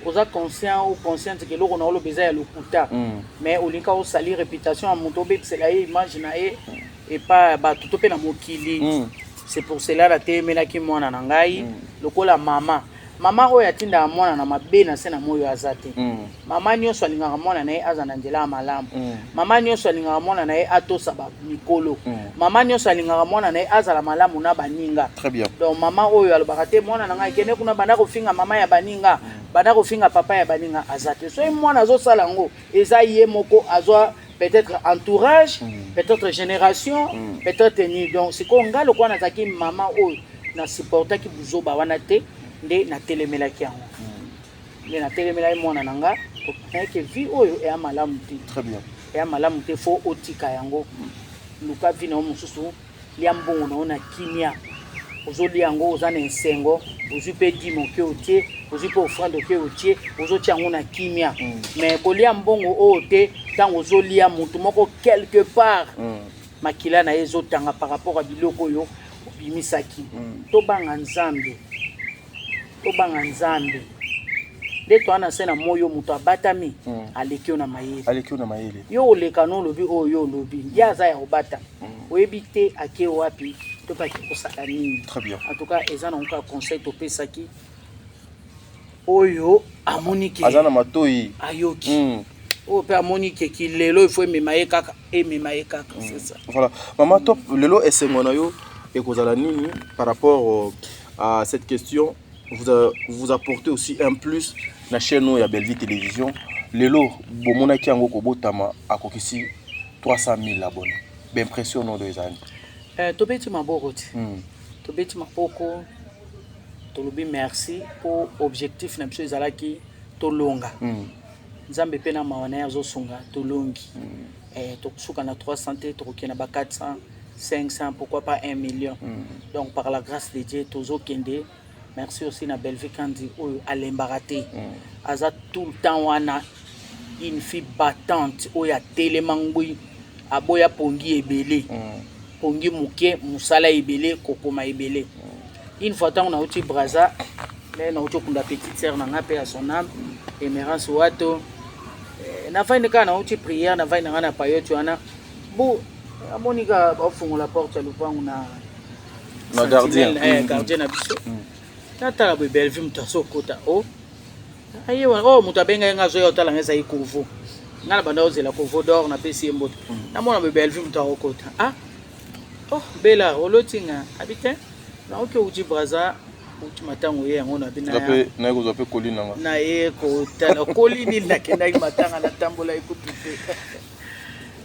Oza conscient ou consciente ke eloko na oloba eza ya lokuta, mais olingi osali réputation ya moto, obebisela ye image na ye epa ya bato to mpe na mokili. C'est pour cela nateyemelaki mwana na ngai. Lokola mama oyo atindaka mwana na mabe na se na moi oyo aza te. Mama nyonso alingaka mwana na ye aza na nzela ya malamu. Mama nyonso alingaka mwana na ye atosa bamikolo. Mama nyonso alingaka mwana na ye azala malamu na baninga. Très bien. Donc mama oyo alobaka te mwana na ngai ekende kuna, banda kofinga mama ya baninga, banda kofinga papa ya baninga, aza te. Soki mwana azosala yango, eza ye moko azwa peut-être entourage, peut-être génération, peut-être nini. Donc sikoyo ngai lokola nazalaki mama oyo nasupportaki buzoba wana te, nde natelemelaki yango, nde natelemelaki mwana na nga nayeke vie oyo eya malamu te. Très bien. Eya malamu te, faut otika yango, luka vie na yo mosusu, lia mbongo na yo na kimia. Ozolia yango, oza na esengo, ozwi mpe dîme oke otie, ozwi mpe offrande oke otie, ozotia yango na kimia. Mais kolia mbongo oyo te, ntango ozolia motu moko quelque part, makila na ye ezotanga par rapport ya biloko oyo obimisaki. Tobanga Nzambe, tobanga Nzambe. Nde toa na se na moi oyo, moto abatami aleki yo na mayele. Aleki yo na mayele. Yo oleka no olobi oyo yo olobi, ye aza ya kobata, oyebi te ake wapi to mpe ake kosala nini. Très bien. En tout cas eza nango kaka conseil topesaki. Oyo amoni ke aza na matoi, ayoki. Oyo mpe amoni ke kilelo ifo emema ye kaka, emema ye kaka, c'est ça. Voilà, mama Top, lelo esengo na yo ekozala nini par rapport à cette question? Vous apportez aussi un plus na chaîne oyo ya Bellevue Télévision. Lelo bomonaki yango kobotama, akokisi 300 000 abonnés. Baimpression nodo ezali? Tobeti maboko ti. Tobeti maboko, tolobi merci mpo objectif na biso ezalaki tolonga. Nzambe mpe na mawa na ye azosunga, tolongi. Tokosuka na 300 te, tokokende na ba 400, 500, pourquoi pas 1 million. Donc par la grâce de Dieu tozokende. Merci aussi na Bellevue Kandi oyo alembaka te, aza tout le temps wana, une fille battante oyo atelema ngwi, aboya pongi ebele, pongi moke, mosala ebele, kokoma ebele. Une fois ntango nauti Braza, nde nauti okunda petite sœur na nga mpe ya son âme, Emerance Wato, navandi kaka, nauti prière, navandi na ngai na payote wana bo amoni kaka bafungola porte ya lopango na Na gardien. Gardien na biso. Natala boye, Bellevue moto azokota o aye wana oyo moto abengai nga azoya otala nga, ezali Kovo. Nga na banda ozela Kovo d'or, napesi ye mbote. Namona boye Bellevue moto akokota. Ah oh, Bela, oloti nga abi te, naoki outi Braza, outi matango ye yango na bina. Nga mpe naye kozwa mpe koli na nga. Na ye kotala koli nini, nakendaki matanga, natambola ekutu te.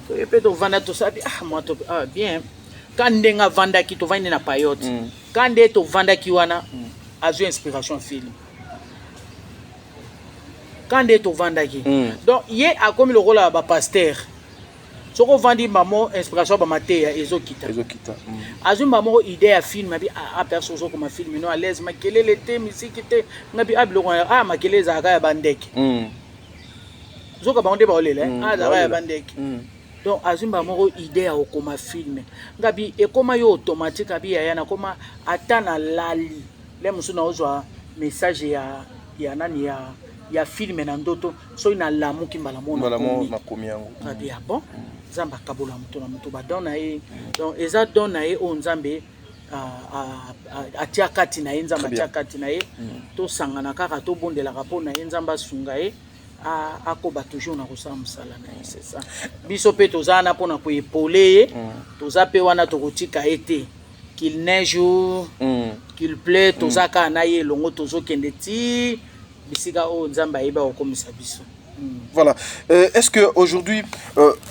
Toye mpe tovanda, tosabi ah mwa to ah bien. Ka ndenge avandaki, tovandi na payote, ka nde tovandaki wana, azwi inspiration film. Ka nde tovandaki, donc ye akomi lokola bapasteur, soki ovandi mamo inspiration ya bamateya ezokita. Ezokita. Azwi mba moko idée ya film, abi ah perso ozokoma film no à l'aise, makelele te, misiki te. Ngabi ah biloko ah makelele ezalaka ya bandeke. Zoka bango nde baolela. Ah ezalaka ya baolela. bandeke. Donc azwi mba moko idée ya kokoma film. Ngabi ekoma yo automatique, abi yaya nakoma ata nalali le mosusu naozwa message ya nani ya film na ndoto, soki nalamuki mbala moko mbala moko nakomi. Nakomi yango. Ngabi ya bon, Nzambe akabola moto na moto badon na ye. Donc eza don na ye oyo Nzambe atia kati na ye, Nzambe Très bien. atia kati na ye. Tosangana kaka, tobondelaka mpo na ye, Nzambe asunga ye, akoba toujours na kosala mosala na ye, c'est ça. Biso mpe toza wana mpona koépauler ye, toza mpe wana, tokotika ye te, qu'il neige ou qu'il pleut, toza kaka na ye elongo, tozokende ti bisika oyo Nzambe ayebi akokomisa biso. Voilà. Est-ce que aujourd'hui,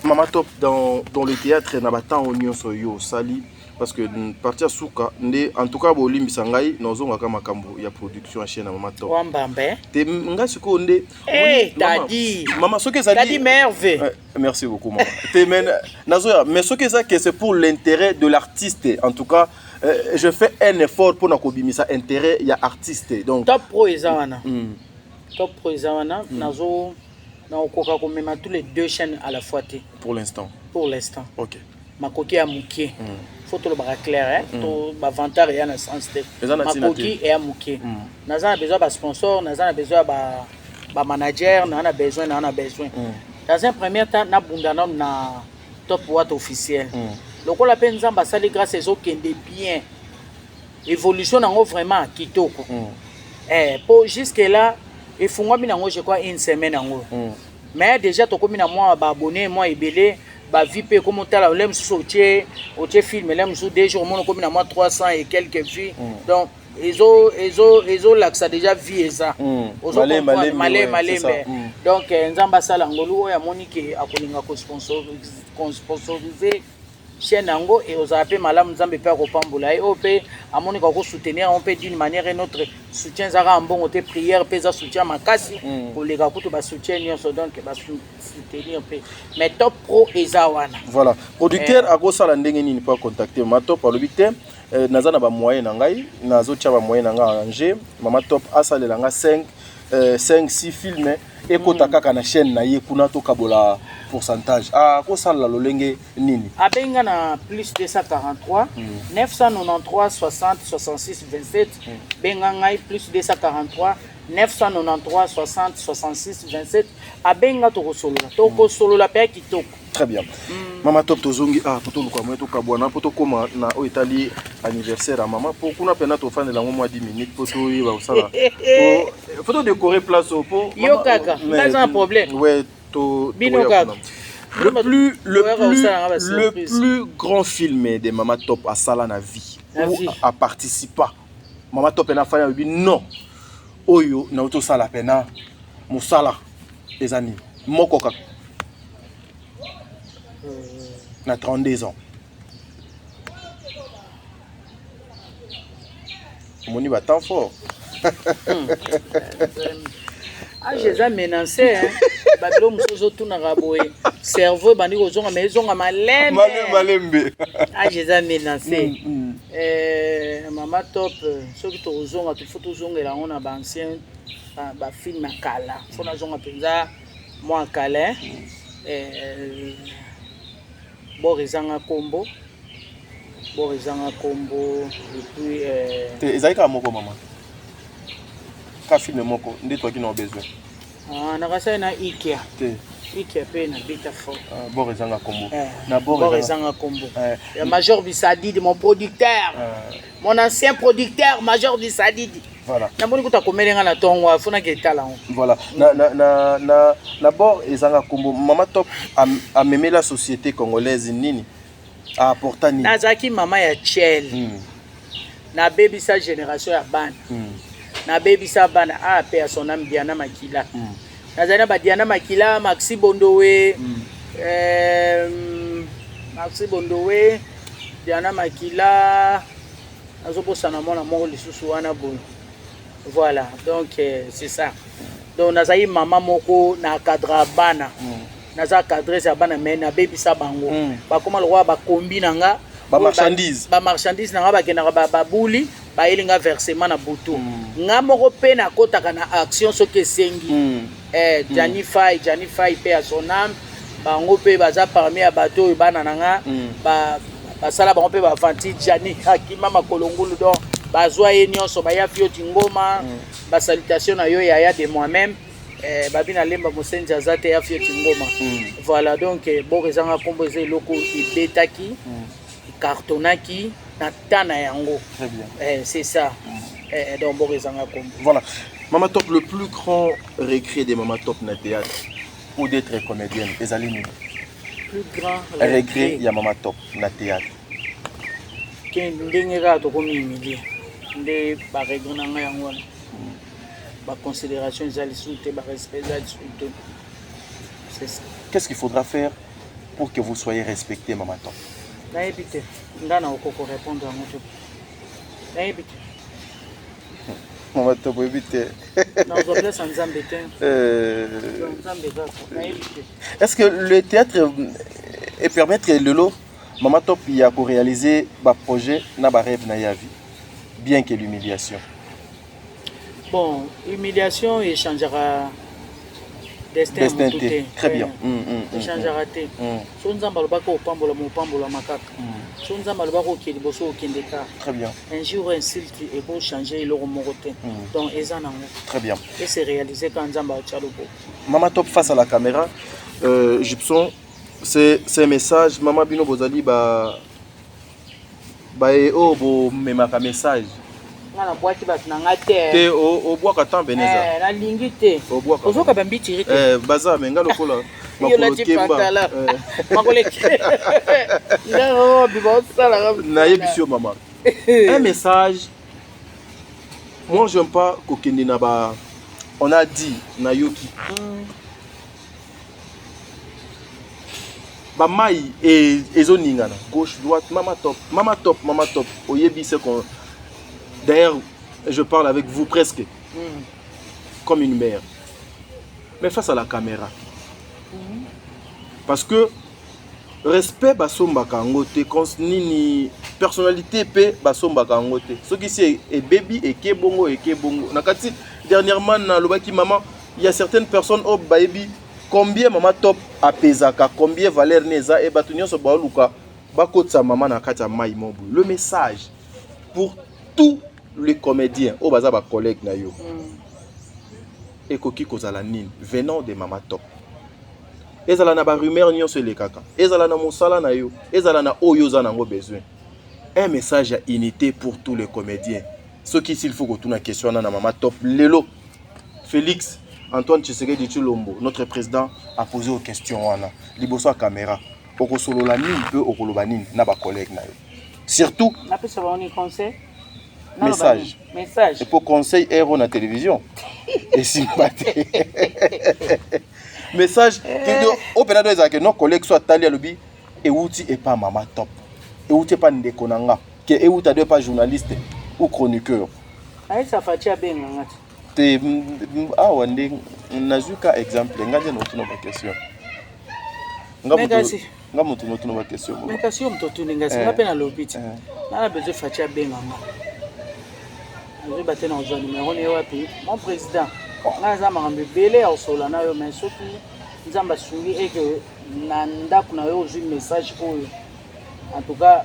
Mama Top, dans le théâtre, na batemps nyonso yo sali, Parce que partie ya suka nde en tout cas bolimbisa ngai nazongaka makambo ya production ya chaîne ya mama top. Wambamba eh? Te ngai sikoyo nde Hey, Daddy. Mama soki ezali Daddy Merve. Merci beaucoup maman. Te mais nazoya mais soki eza que c'est pour l'intérêt de l'artiste en tout cas je fais un effort pour na kobimisa intérêt ya artiste donc Top Pro eza wana. Top Pro eza wana nazo nakokoka komema tous les deux chaînes à la fois te. Pour l'instant. Pour l'instant. OK. Makoki ya moke. Faut tolobaka clair hein? To bavantard eya na sens te. Eza na ntina te. Makoki eya moke. Naza na besoin ya basponsor, naza na besoin ya bamanager, naza na besoin, naza na besoin. Dans un premier temps nabunda nano na Top Wat officiel. Lokola mpe Nzambe asali grâce ezokende bien, évolution nango vraiment kitoko. Po jusque là efungwami nango je crois une semaine yango. Mais déjà tokomi na mwa baabonné mwa ebele, bavues mpe ekomi otala le mosusu otie film le mosusu 2 jours omona okomi na mwa 300 et quelques vues. Donc ezolakisa déjà vie eza. Ozo Malembe, comprendre, malembe, malembe, ouais, c'est ça. malembe. Donc Nzambe asala ngolu oyo amoni ke akolinga kosponsoriser chaîne yango e ozala mpe malamu, Nzambe mpe akopambola ye. Oyo mpe amoni kakosoutenir yango mpe d'une manière et autre, soutien ezaka ya mbongo te, prière mpe eza soutien makasi koleka kutu basoutien nyonso, donc basoutenir mpe, mais Top Pro eza wana. Voilà, producteur akosala ndenge nini mpo acontacter Mama Top? Alobi te naza na bamoyen na ngai, nazotia bamoyen na ngai arrange Mama Top asalela nga 5 5 6 film ekota kaka na chaîne na ye kuna, tokabola pourcentage. Akosalela lolenge nini? Abenga na plus 243 993 60 66 27. Benga ngai plus 243 993 60 66 27. Abenga, tokosolola, tokosolola mpe ya kitoko. Très bien, Mama Top. Tozongi ah po toluka moye tokabwana mpo tokóma na oyo etali anniversaire ya mama, mpo kuna mpena tofandela yango mwa 10 minutes mpo toyeba kosala, faut todécorer place oyo mpo Yo kaka, nga aza na problème. Ouais, to Bino tokoya kaka. kuna. Le Toyaka plus kosalanga ba le surprise. plus grand film de Mama Top asala na vie Na ou vie. aparticipa Mama Top ena afani alobi non, oyo nauti osala pena mosala eza nini, moko kaka na 32 ans omoni batemps fort. Age eza menacé hein. Babilo mosusu ozotunaka boye, cerveau ebandi kozonga, mais ezonga malembe. Malembe malembe. Age eza menacé. Mama Top, soki tokozonga, faut tozongela yango na baancien bafilm ya kala, faut nazonga mpenza mwa kala. Bor ezanga nkombo, bor ezanga nkombo, et puis te, ezali kaka moko mama, ka film moko nde toaki na besoin. Ah, nakasali na Ikia. Te. Ikia mpe na beta fort. Ah, bor ezanga nkombo. Na na bor bor ezanga nkombo ya Major Bisadidi, mon producteur, mon ancien producteur Major Bisadidi. Voilà. Namoni kuta komelenga na ntongo, afunaki etala yango. Voilà, na bor ezanga nkombo, Mama Top amemela société congolaise nini, aapporta nini? Nazalaki mama ya chel. Nabebisa génération ya bana. Nabebisa bana a pe ya son âme Diana Makila. Nazali na badiana Makila, Maxi Bondowe, Maxi Bondowe, Diana Makila, nazobosana mwana moko lisusu wana boye. Voilà, donc c'est ça. Donc nazali mama moko na cadre bana. Naza cadre ya bana, mais nabebisa bango. Bakoma lokola bakombi na nga. Bamarchandise. Bamarchandise na nga, bakendaka babuli, bayeli nga versement na butu. Nga moko mpe nakɔtaka na action soki esengi. Jani Fai, Jani Fai mpe ya son âme, bango mpe baza parmi ya bato oyo bana na nga basala bango mpe bavanti. Jani akima makolo ngulu, donc bazwa ye nyonso baya fioti ngoma. Basalutation na yo yaya de moi-même. Babi na lemba mosenzi aza te ya fioti ngoma. Voilà, donc bor ezanga nkombo eza eloko ebetaki, ekartonaki na ta na yango. Très bien. C'est ça. Donc bor ezanga nkombo. Voilà. Mama Top, le plus grand regret de Mama Top na théâtre ou d'être comédienne, ezali nini? Plus grand regret ya Mama Top na théâtre. Ke ndenge kaka tokomi humilie nde baregret na ngai yango wana. Baconsidération eza lisusu te, barespect eza lisusu te, c'est ça. Qu'est-ce qu'il faudra faire pour que vous soyez respecté, Mama Top? Nayebi te, nga na okoko répondre yango te. Nayebi te. Mama Top oyebi te. Nazwa place ya Nzambe te. Euh. Nzambe kaka, nayebi te. Est-ce que le théâtre e permettre lelo Mama Top ya ko réaliser ba projet na ba rêve na ya vie bien que l'humiliation? Bon, humiliation echangeaka destin ya motu te. Très bien. Echangeaka te. So Nzambe alobaka opambolama, opambolama kaka. So Nzambe alobaka okende liboso, okende kaka. Très bien. Injure, insulte ekochange eloko moko te. Donc eza nango. Très bien. Et se réaliser quand Nzambe atya loboko. Mama Top face à la caméra, Gibson, c'est un message. Mama bino bozali ba baye oyo bomemaka message. Nga nabwaki bato na nga te. Te, obwaka tan beneza. Eh, nalingi te. Obwaka. Ozoka bambitiri te. Eh, baza me nga lokola makolo kemba. Makolo nga obiba osalaka. Nayebisi yo mama. Un message. Moi j'aime pas kokende na ba on a dit nayoki. Ba mai ezoningana gauche droite. Mama Top, Mama Top, Mama Top, oyebi ce qu'on, d'ailleurs je parle avec vous presque comme une mère, mais face à la caméra, parce que respect basombaka yango te, nini personnalité mpe basombaka yango te. Soki si ebebi, eke bongo, eke bongo na kati. Dernièrement nalobaki mama, il y a certaines personnes oyo bayebi combien Mama Top apesaka, combien valeur ne eza, e bato nyonso baoluka bakotisa mama na kati ya mai mobu. Le message pour tous les comédiens oyo baza bacollègue na yo ekoki kozala nini venant de Mama Top? Ezala na barumeur nyonso elekaka, ezala na mosala na yo, ezala na oyo oza nango besoin, un message ya unité pour tous les comédiens. Soki s'il faut kotuna question wana na Mama Top lelo, Félix Antoine Tshisekedi Tshilombo, notre président, a posé aux questions wana liboso ya caméra, okosolola nini mpe okoloba nini na bacollègue na yo surtout? Napesa bango ni conseil? Message. Message. Epo conseil ero na télévision esimba te. Message oyo mpena do ezalaka no collègue so atali, alobi ewuti epa Mama Top, ewuti epa ndeko na nga, ke ewuta do epa journaliste ou chroniqueur. Ayesa Faci abenganga te. Te, awa nde nazwi ka exemple. Nga nde naotuna baquestion, nga moto notuna baquestion. Mais kasi yo moto otuni ngai, nga mpe nalobi ti nga na besoin Faci abenganga. Nazoyeba te na kozwa numero na ye wapi. Mon président, ngai aza makambo ebele ya kosola na yo, mais soki Nzambe asungi eke na ndako na yo ozwi message oyo, en tout cas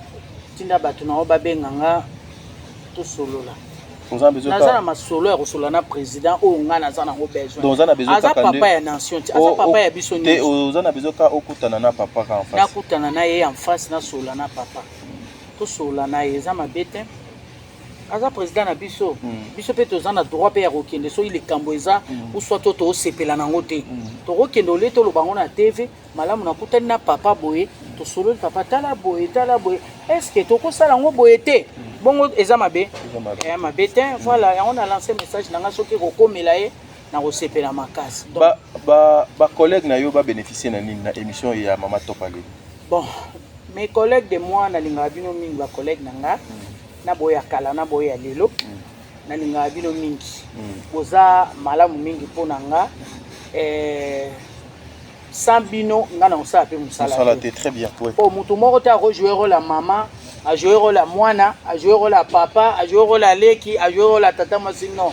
tinda bato na yo babenga nga, tosolola. Naza na masolo ya kosolola na président oyo ngai naza nango besoin. Aza papa ya nation ti, aza papa ya biso nyonso. Oza na besoin ka okutana na papa ka en face? Nakutana na ye en face, nasolola na papa, tosolola na ye, eza mabe te. Aza président na biso, biso mpe toza na droit mpe ya kokende soki likambo eza ou soit to toosepela nango te, tokokende olie toloba yango na TV. Malamu nakutani na papa boye, tosololi: papa, tala boye, tala boye, est-ce tokosala yango boye te? Bongo eza mabe? Eya mabe te. Voilà, yango na lance message na nga. Soki ekokomela ye, nakosepela makasi. Bacollègue na yo babénéficie na nini na émission ya Mama Top aleli? Bon, mes collègues de moi, nalingaka bino mingi. Bacollègue na nga, na boyo ya kala, na boyo ya lelo, nalingaka bino mingi. Boza malamu mingi mpo na nga. Sans bino, nga na kosala mpe mosala te. Très bien. Po motu moko te akojoue rôle ya mama, ajoue rôle ya mwana, ajoue rôle ya papa, ajoue rôle ya leki, ajoue rôle ya tata mwasi. Non,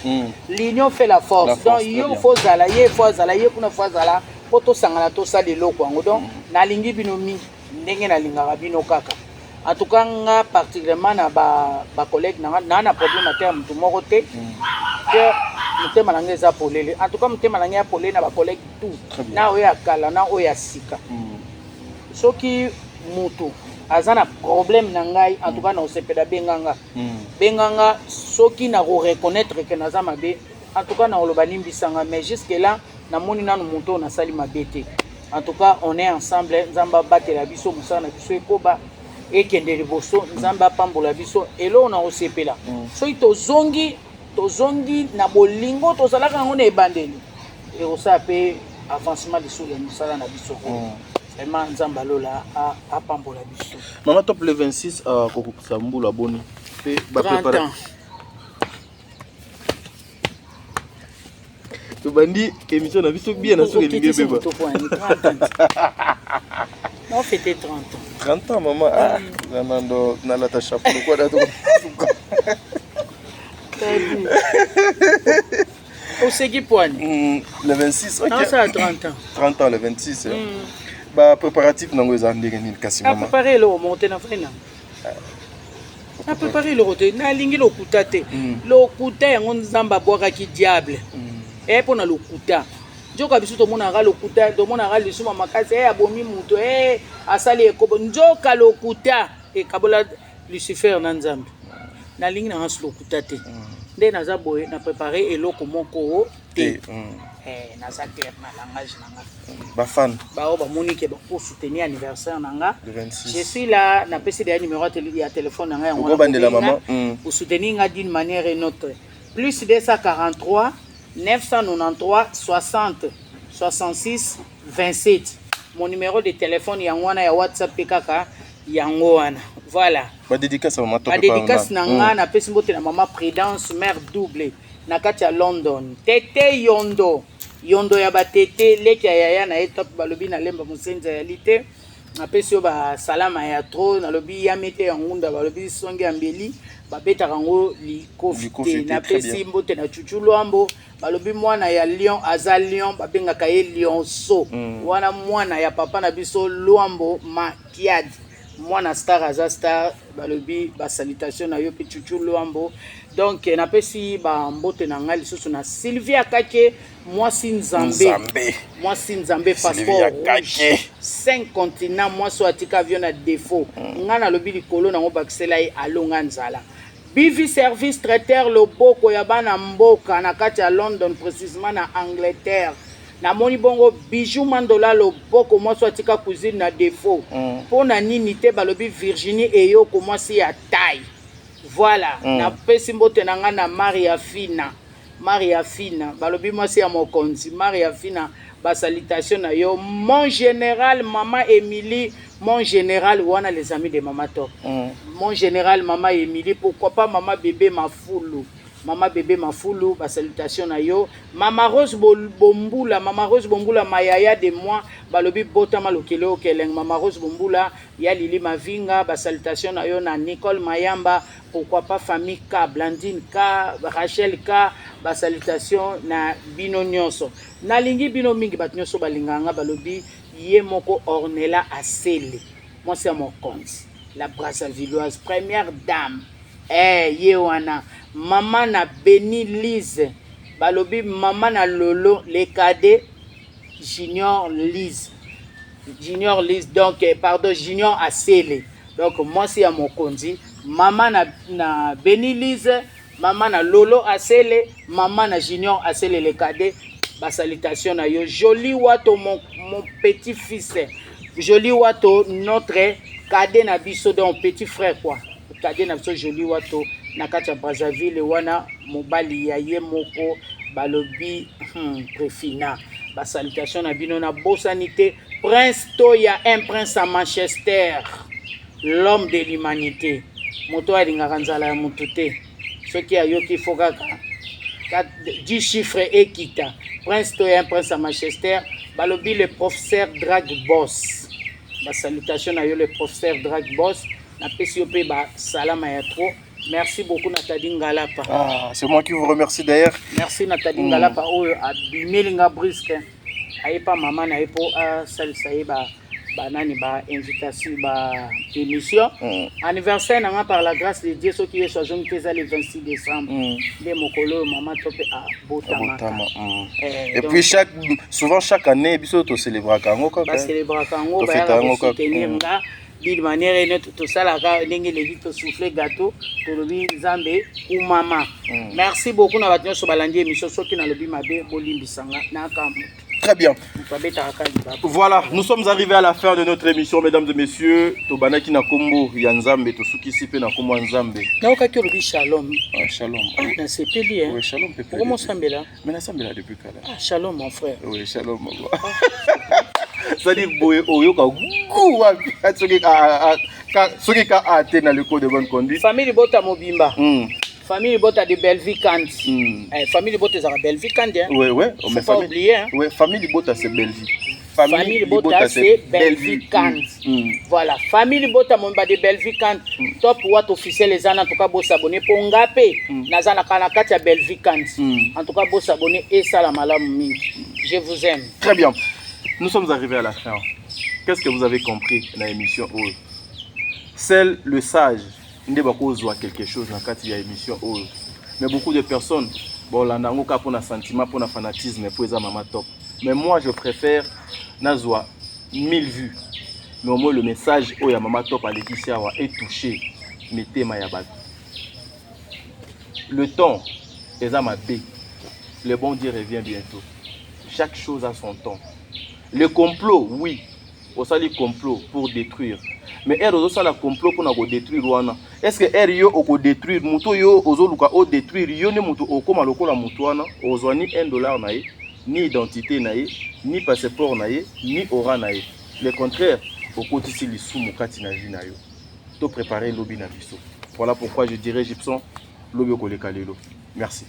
l'union fait la force, la force. Donc yo faut ozala, ye faut azala, ye kuna faut azala, mpo tosangana tosala eloko yango. Donc nalingi bino mingi ndenge nalingaka bino kaka. En tout cas nga particulièrement na bacollègue na nga, naa na problème ate ya motu moko te ke motema na ngai eza polele. En tout cas motema na ngai ya polele na bacollègue tout, na oyo ya kala na oyo ya sika. Soki motu aza na problème na ngai, en tout cas na osepela, benganga, benganga. Soki na koreconnaître ke naza mabe, en tout cas na koloba limbisanga. Mais jusque là namoni nanu moto oyo nasali mabe te. En tout cas on est ensemble. Nzambe abatela biso, mosala na biso ekoba ekende liboso, Nzambe apambola biso. Eloko na kosepela, soki tozongi, tozongi na bolingo tozalaka yango na ebandeli, ekosala mpe avancement lisusu ya mosala na biso. Vraiment Nzambe alola apambola biso. Mama Top le 26 akokokisa mbula boni pe ba prepare. Tobandi émission na biso bien na soki elingi ebeba. On fêtait 30 ans. 30 ans maman ah nando nalata chapeau lokola to. Oseki poani. Le 26, ok. Nasala 30 ans. 30 ans le 26. Ba préparatif nango eza ndenge nini kasi mama? Préparer eloko moko te na vrai na. Na préparer eloko te, nalingi lokuta te. Lokuta yango Nzambe abwakaki diable. Eh mpo na lokuta. Nzoka biso tomonaka lokuta, tomonaka lisuma makasi, eh abomi moto, eh asali ekobo. Nzoka lokuta ekabola Lucifer na Nzambe. Nalingi na nga lokuta te. Nde naza boye na prepare eloko moko te. Eh, naza clair na langage na nga. Ba fan. Ba oyo bamoni ke bako soutenir anniversaire na nga. Le 26. Je suis là, napesi deja numéro ya téléphone na nga yango wana. Okobandela maman. Osoutenir nga d'une manière et une autre. Plus 243 993 60 66 27. Mon numéro de téléphone yango wana ya WhatsApp pe kaka yango wana. Voilà. Ba dédicace mama Top. Ba dédicace na nga napesi mbote na mama Prudence mère double na kati ya London. Tete Yondo. Yondo ya batete leki ya yaya na ye Top balobi na lemba mosenzi ya lite. Napesi yo ba salama ya trop nalobi yame te ya ngunda balobi songe ya mbeli babetaka yango likofi te. Napesi mbote na Chuchu Luambo balobi mwana ya Lion aza Lion babengaka ye Lionso. Wana mwana ya papa na biso Luambo Makiadi. Mwana star aza star balobi ba salutation na yo pe Chuchu Luambo. Donc napesi ba mbote na ngai lisusu na Sylvia Kake mwasi Nzambe. Mwasi Nzambe passeport rouge 5 continents mwasi oyo atika avion na défaut. Ngai nalobi likolo nango bakisela ye alonga nzala. BV Service Traiteur loboko ya bana mboka na kati ya London précisément na Angleterre. Namoni bongo Bijou Mandola loboko mwasi oyo atika cuisine na défaut. Pona nini te balobi Virginie Eyoko mwasi ya taille. Voilà, napesi mbote na ngai na Maria Fina. Maria Fina balobi mwasi ya mokonzi Maria Fina ba salutation na yo mon général mama Émilie mon général wana les amis de mama Top. Mon général mama Émilie pourquoi pas mama bébé Mafulu. Mama bébé Mafulu ba salutation na yo mama Rose Bombula mama Rose Bombula mayaya de moi balobi botama lokele okeleng mama Rose Bombula ya Lili Mavinga ba salutation na yo na Nicole Mayamba pourquoi pas famille K Blandine K Rachel K ba salutation na bino nyonso nalingi bino mingi bato nyonso balingaka nga balobi ye moko Ornella Asele mwasi ya mokonzi la Brazzavilloise première dame eh ye wana mama na Beni Lise balobi mama na Lolo le cadet Junior Lise Junior Lise donc pardon Junior Asele donc mwasi ya mokonzi mama na Beni Lise mama na Lolo Asele mama na Junior Asele le cadet ba salutation na yo Joli Wato mon petit fils Joli Wato notre cadet na biso donc petit frère quoi cadet na biso Joli Wato na kati ya Brazzaville wana mobali ya ye moko balobi Prefina ba salutation na bino na bosani te Prince Toya un prince à Manchester l'homme de l'humanité moto alingaka nzala ya mutu te soki ayoki fo kaka 10 chiffres ekita Prince Toya un prince à Manchester balobi le professeur Drag Boss ba salutation na yo le professeur Drag Boss napesi yo pe ba salama ya trop. Merci beaucoup Nathalie Ngalapa. Ah, c'est moi qui vous remercie d'ailleurs. Merci Nathalie Ngalapa oyo abimeli nga brusque. Aye pa mama na ye po asalisa ye ba banani ba invitation ba émission. Anniversaire na nga par la grâce de Dieu soki Yesu azongi te eza le 26 décembre. Nde mokolo oyo mama to pe abotamaka. Abotama. Eh, Et donc, puis souvent chaque année biso to célébraka yango kaka. Ba célébraka yango, To ba fêtaka yaka yango kaka. soutenir nga. D'une manière ou d'une autre, tosalaka ndenge eleki tosouffle gâteau tolobi Nzambe kumama. Merci beaucoup na bato nyonso balandi émission soki nalobi mabe bolimbisanga naka moto. Très bien. Moto abetaka kaka libaba. Voilà, nous sommes arrivés à la fin de notre émission, mesdames et messieurs. Tobanaki na kombo ya Nzambe, tosukisi pe na kombo ya Nzambe. Naokaki olobi shalom. Ah, shalom. Ah, nasepeli, hein. Oui, shalom, peuple. Okomo sambela? Mais nasambela depuis kala. Ah, shalom, mon frère. Oui, shalom, maman. Ah. C'est-à-dire boye oyoka goût wapi soki soki ka a te na le code de bonne conduite. Famille libota mobimba. Famille libota de Bellevue Kandi. Eh, famille libota ezalaka Bellevue Kandi hein. Ouais. Faut mais pas famille, oublier hein. Ouais, famille libota c'est Bellevue. Famille libota c'est Bellevue Kandi. Voilà, famille libota mobimba de Bellevue Kandi. Top wat officiel eza na en tout cas bo s'abonner po nga pe naza na kana kati ya Bellevue Kandi. En tout cas bo s'abonner esala malamu mingi. Je vous aime. Très bien. Nous sommes arrivés à la fin. Qu'est-ce que vous avez compris dans l'émission oyo? Seul le sage nde bakozwa quelque chose na kati ya émission oyo. Mais beaucoup de personnes bolanda yango kaka mpona sentiment, mpona fanatisme, mpo eza mama top. Mais moi je préfère nazwa 1000 vues. Mais au moins le message oyo ya mama top alekisi awa est touché mitema ya bato. Le temps eza mabe. Le bon Dieu revient bientôt. Chaque chose a son temps. Le complot, oui. Osali complot pour détruire. Mais ere ozosala complot mpona kodétruire wana. Est-ce que ere yo okodétruire moto yo ozoluka odétruire yo nde moto okóma lokola moto wana, ozwa ni 1 dollar na ye, ni identité na ye, ni passeport na ye, ni aura na ye. Le contraire, okotisi lisumu kati na vie na yo. To préparer lobi na biso. Voilà pourquoi je dirais Gibson, lobi okoleka lelo. Merci.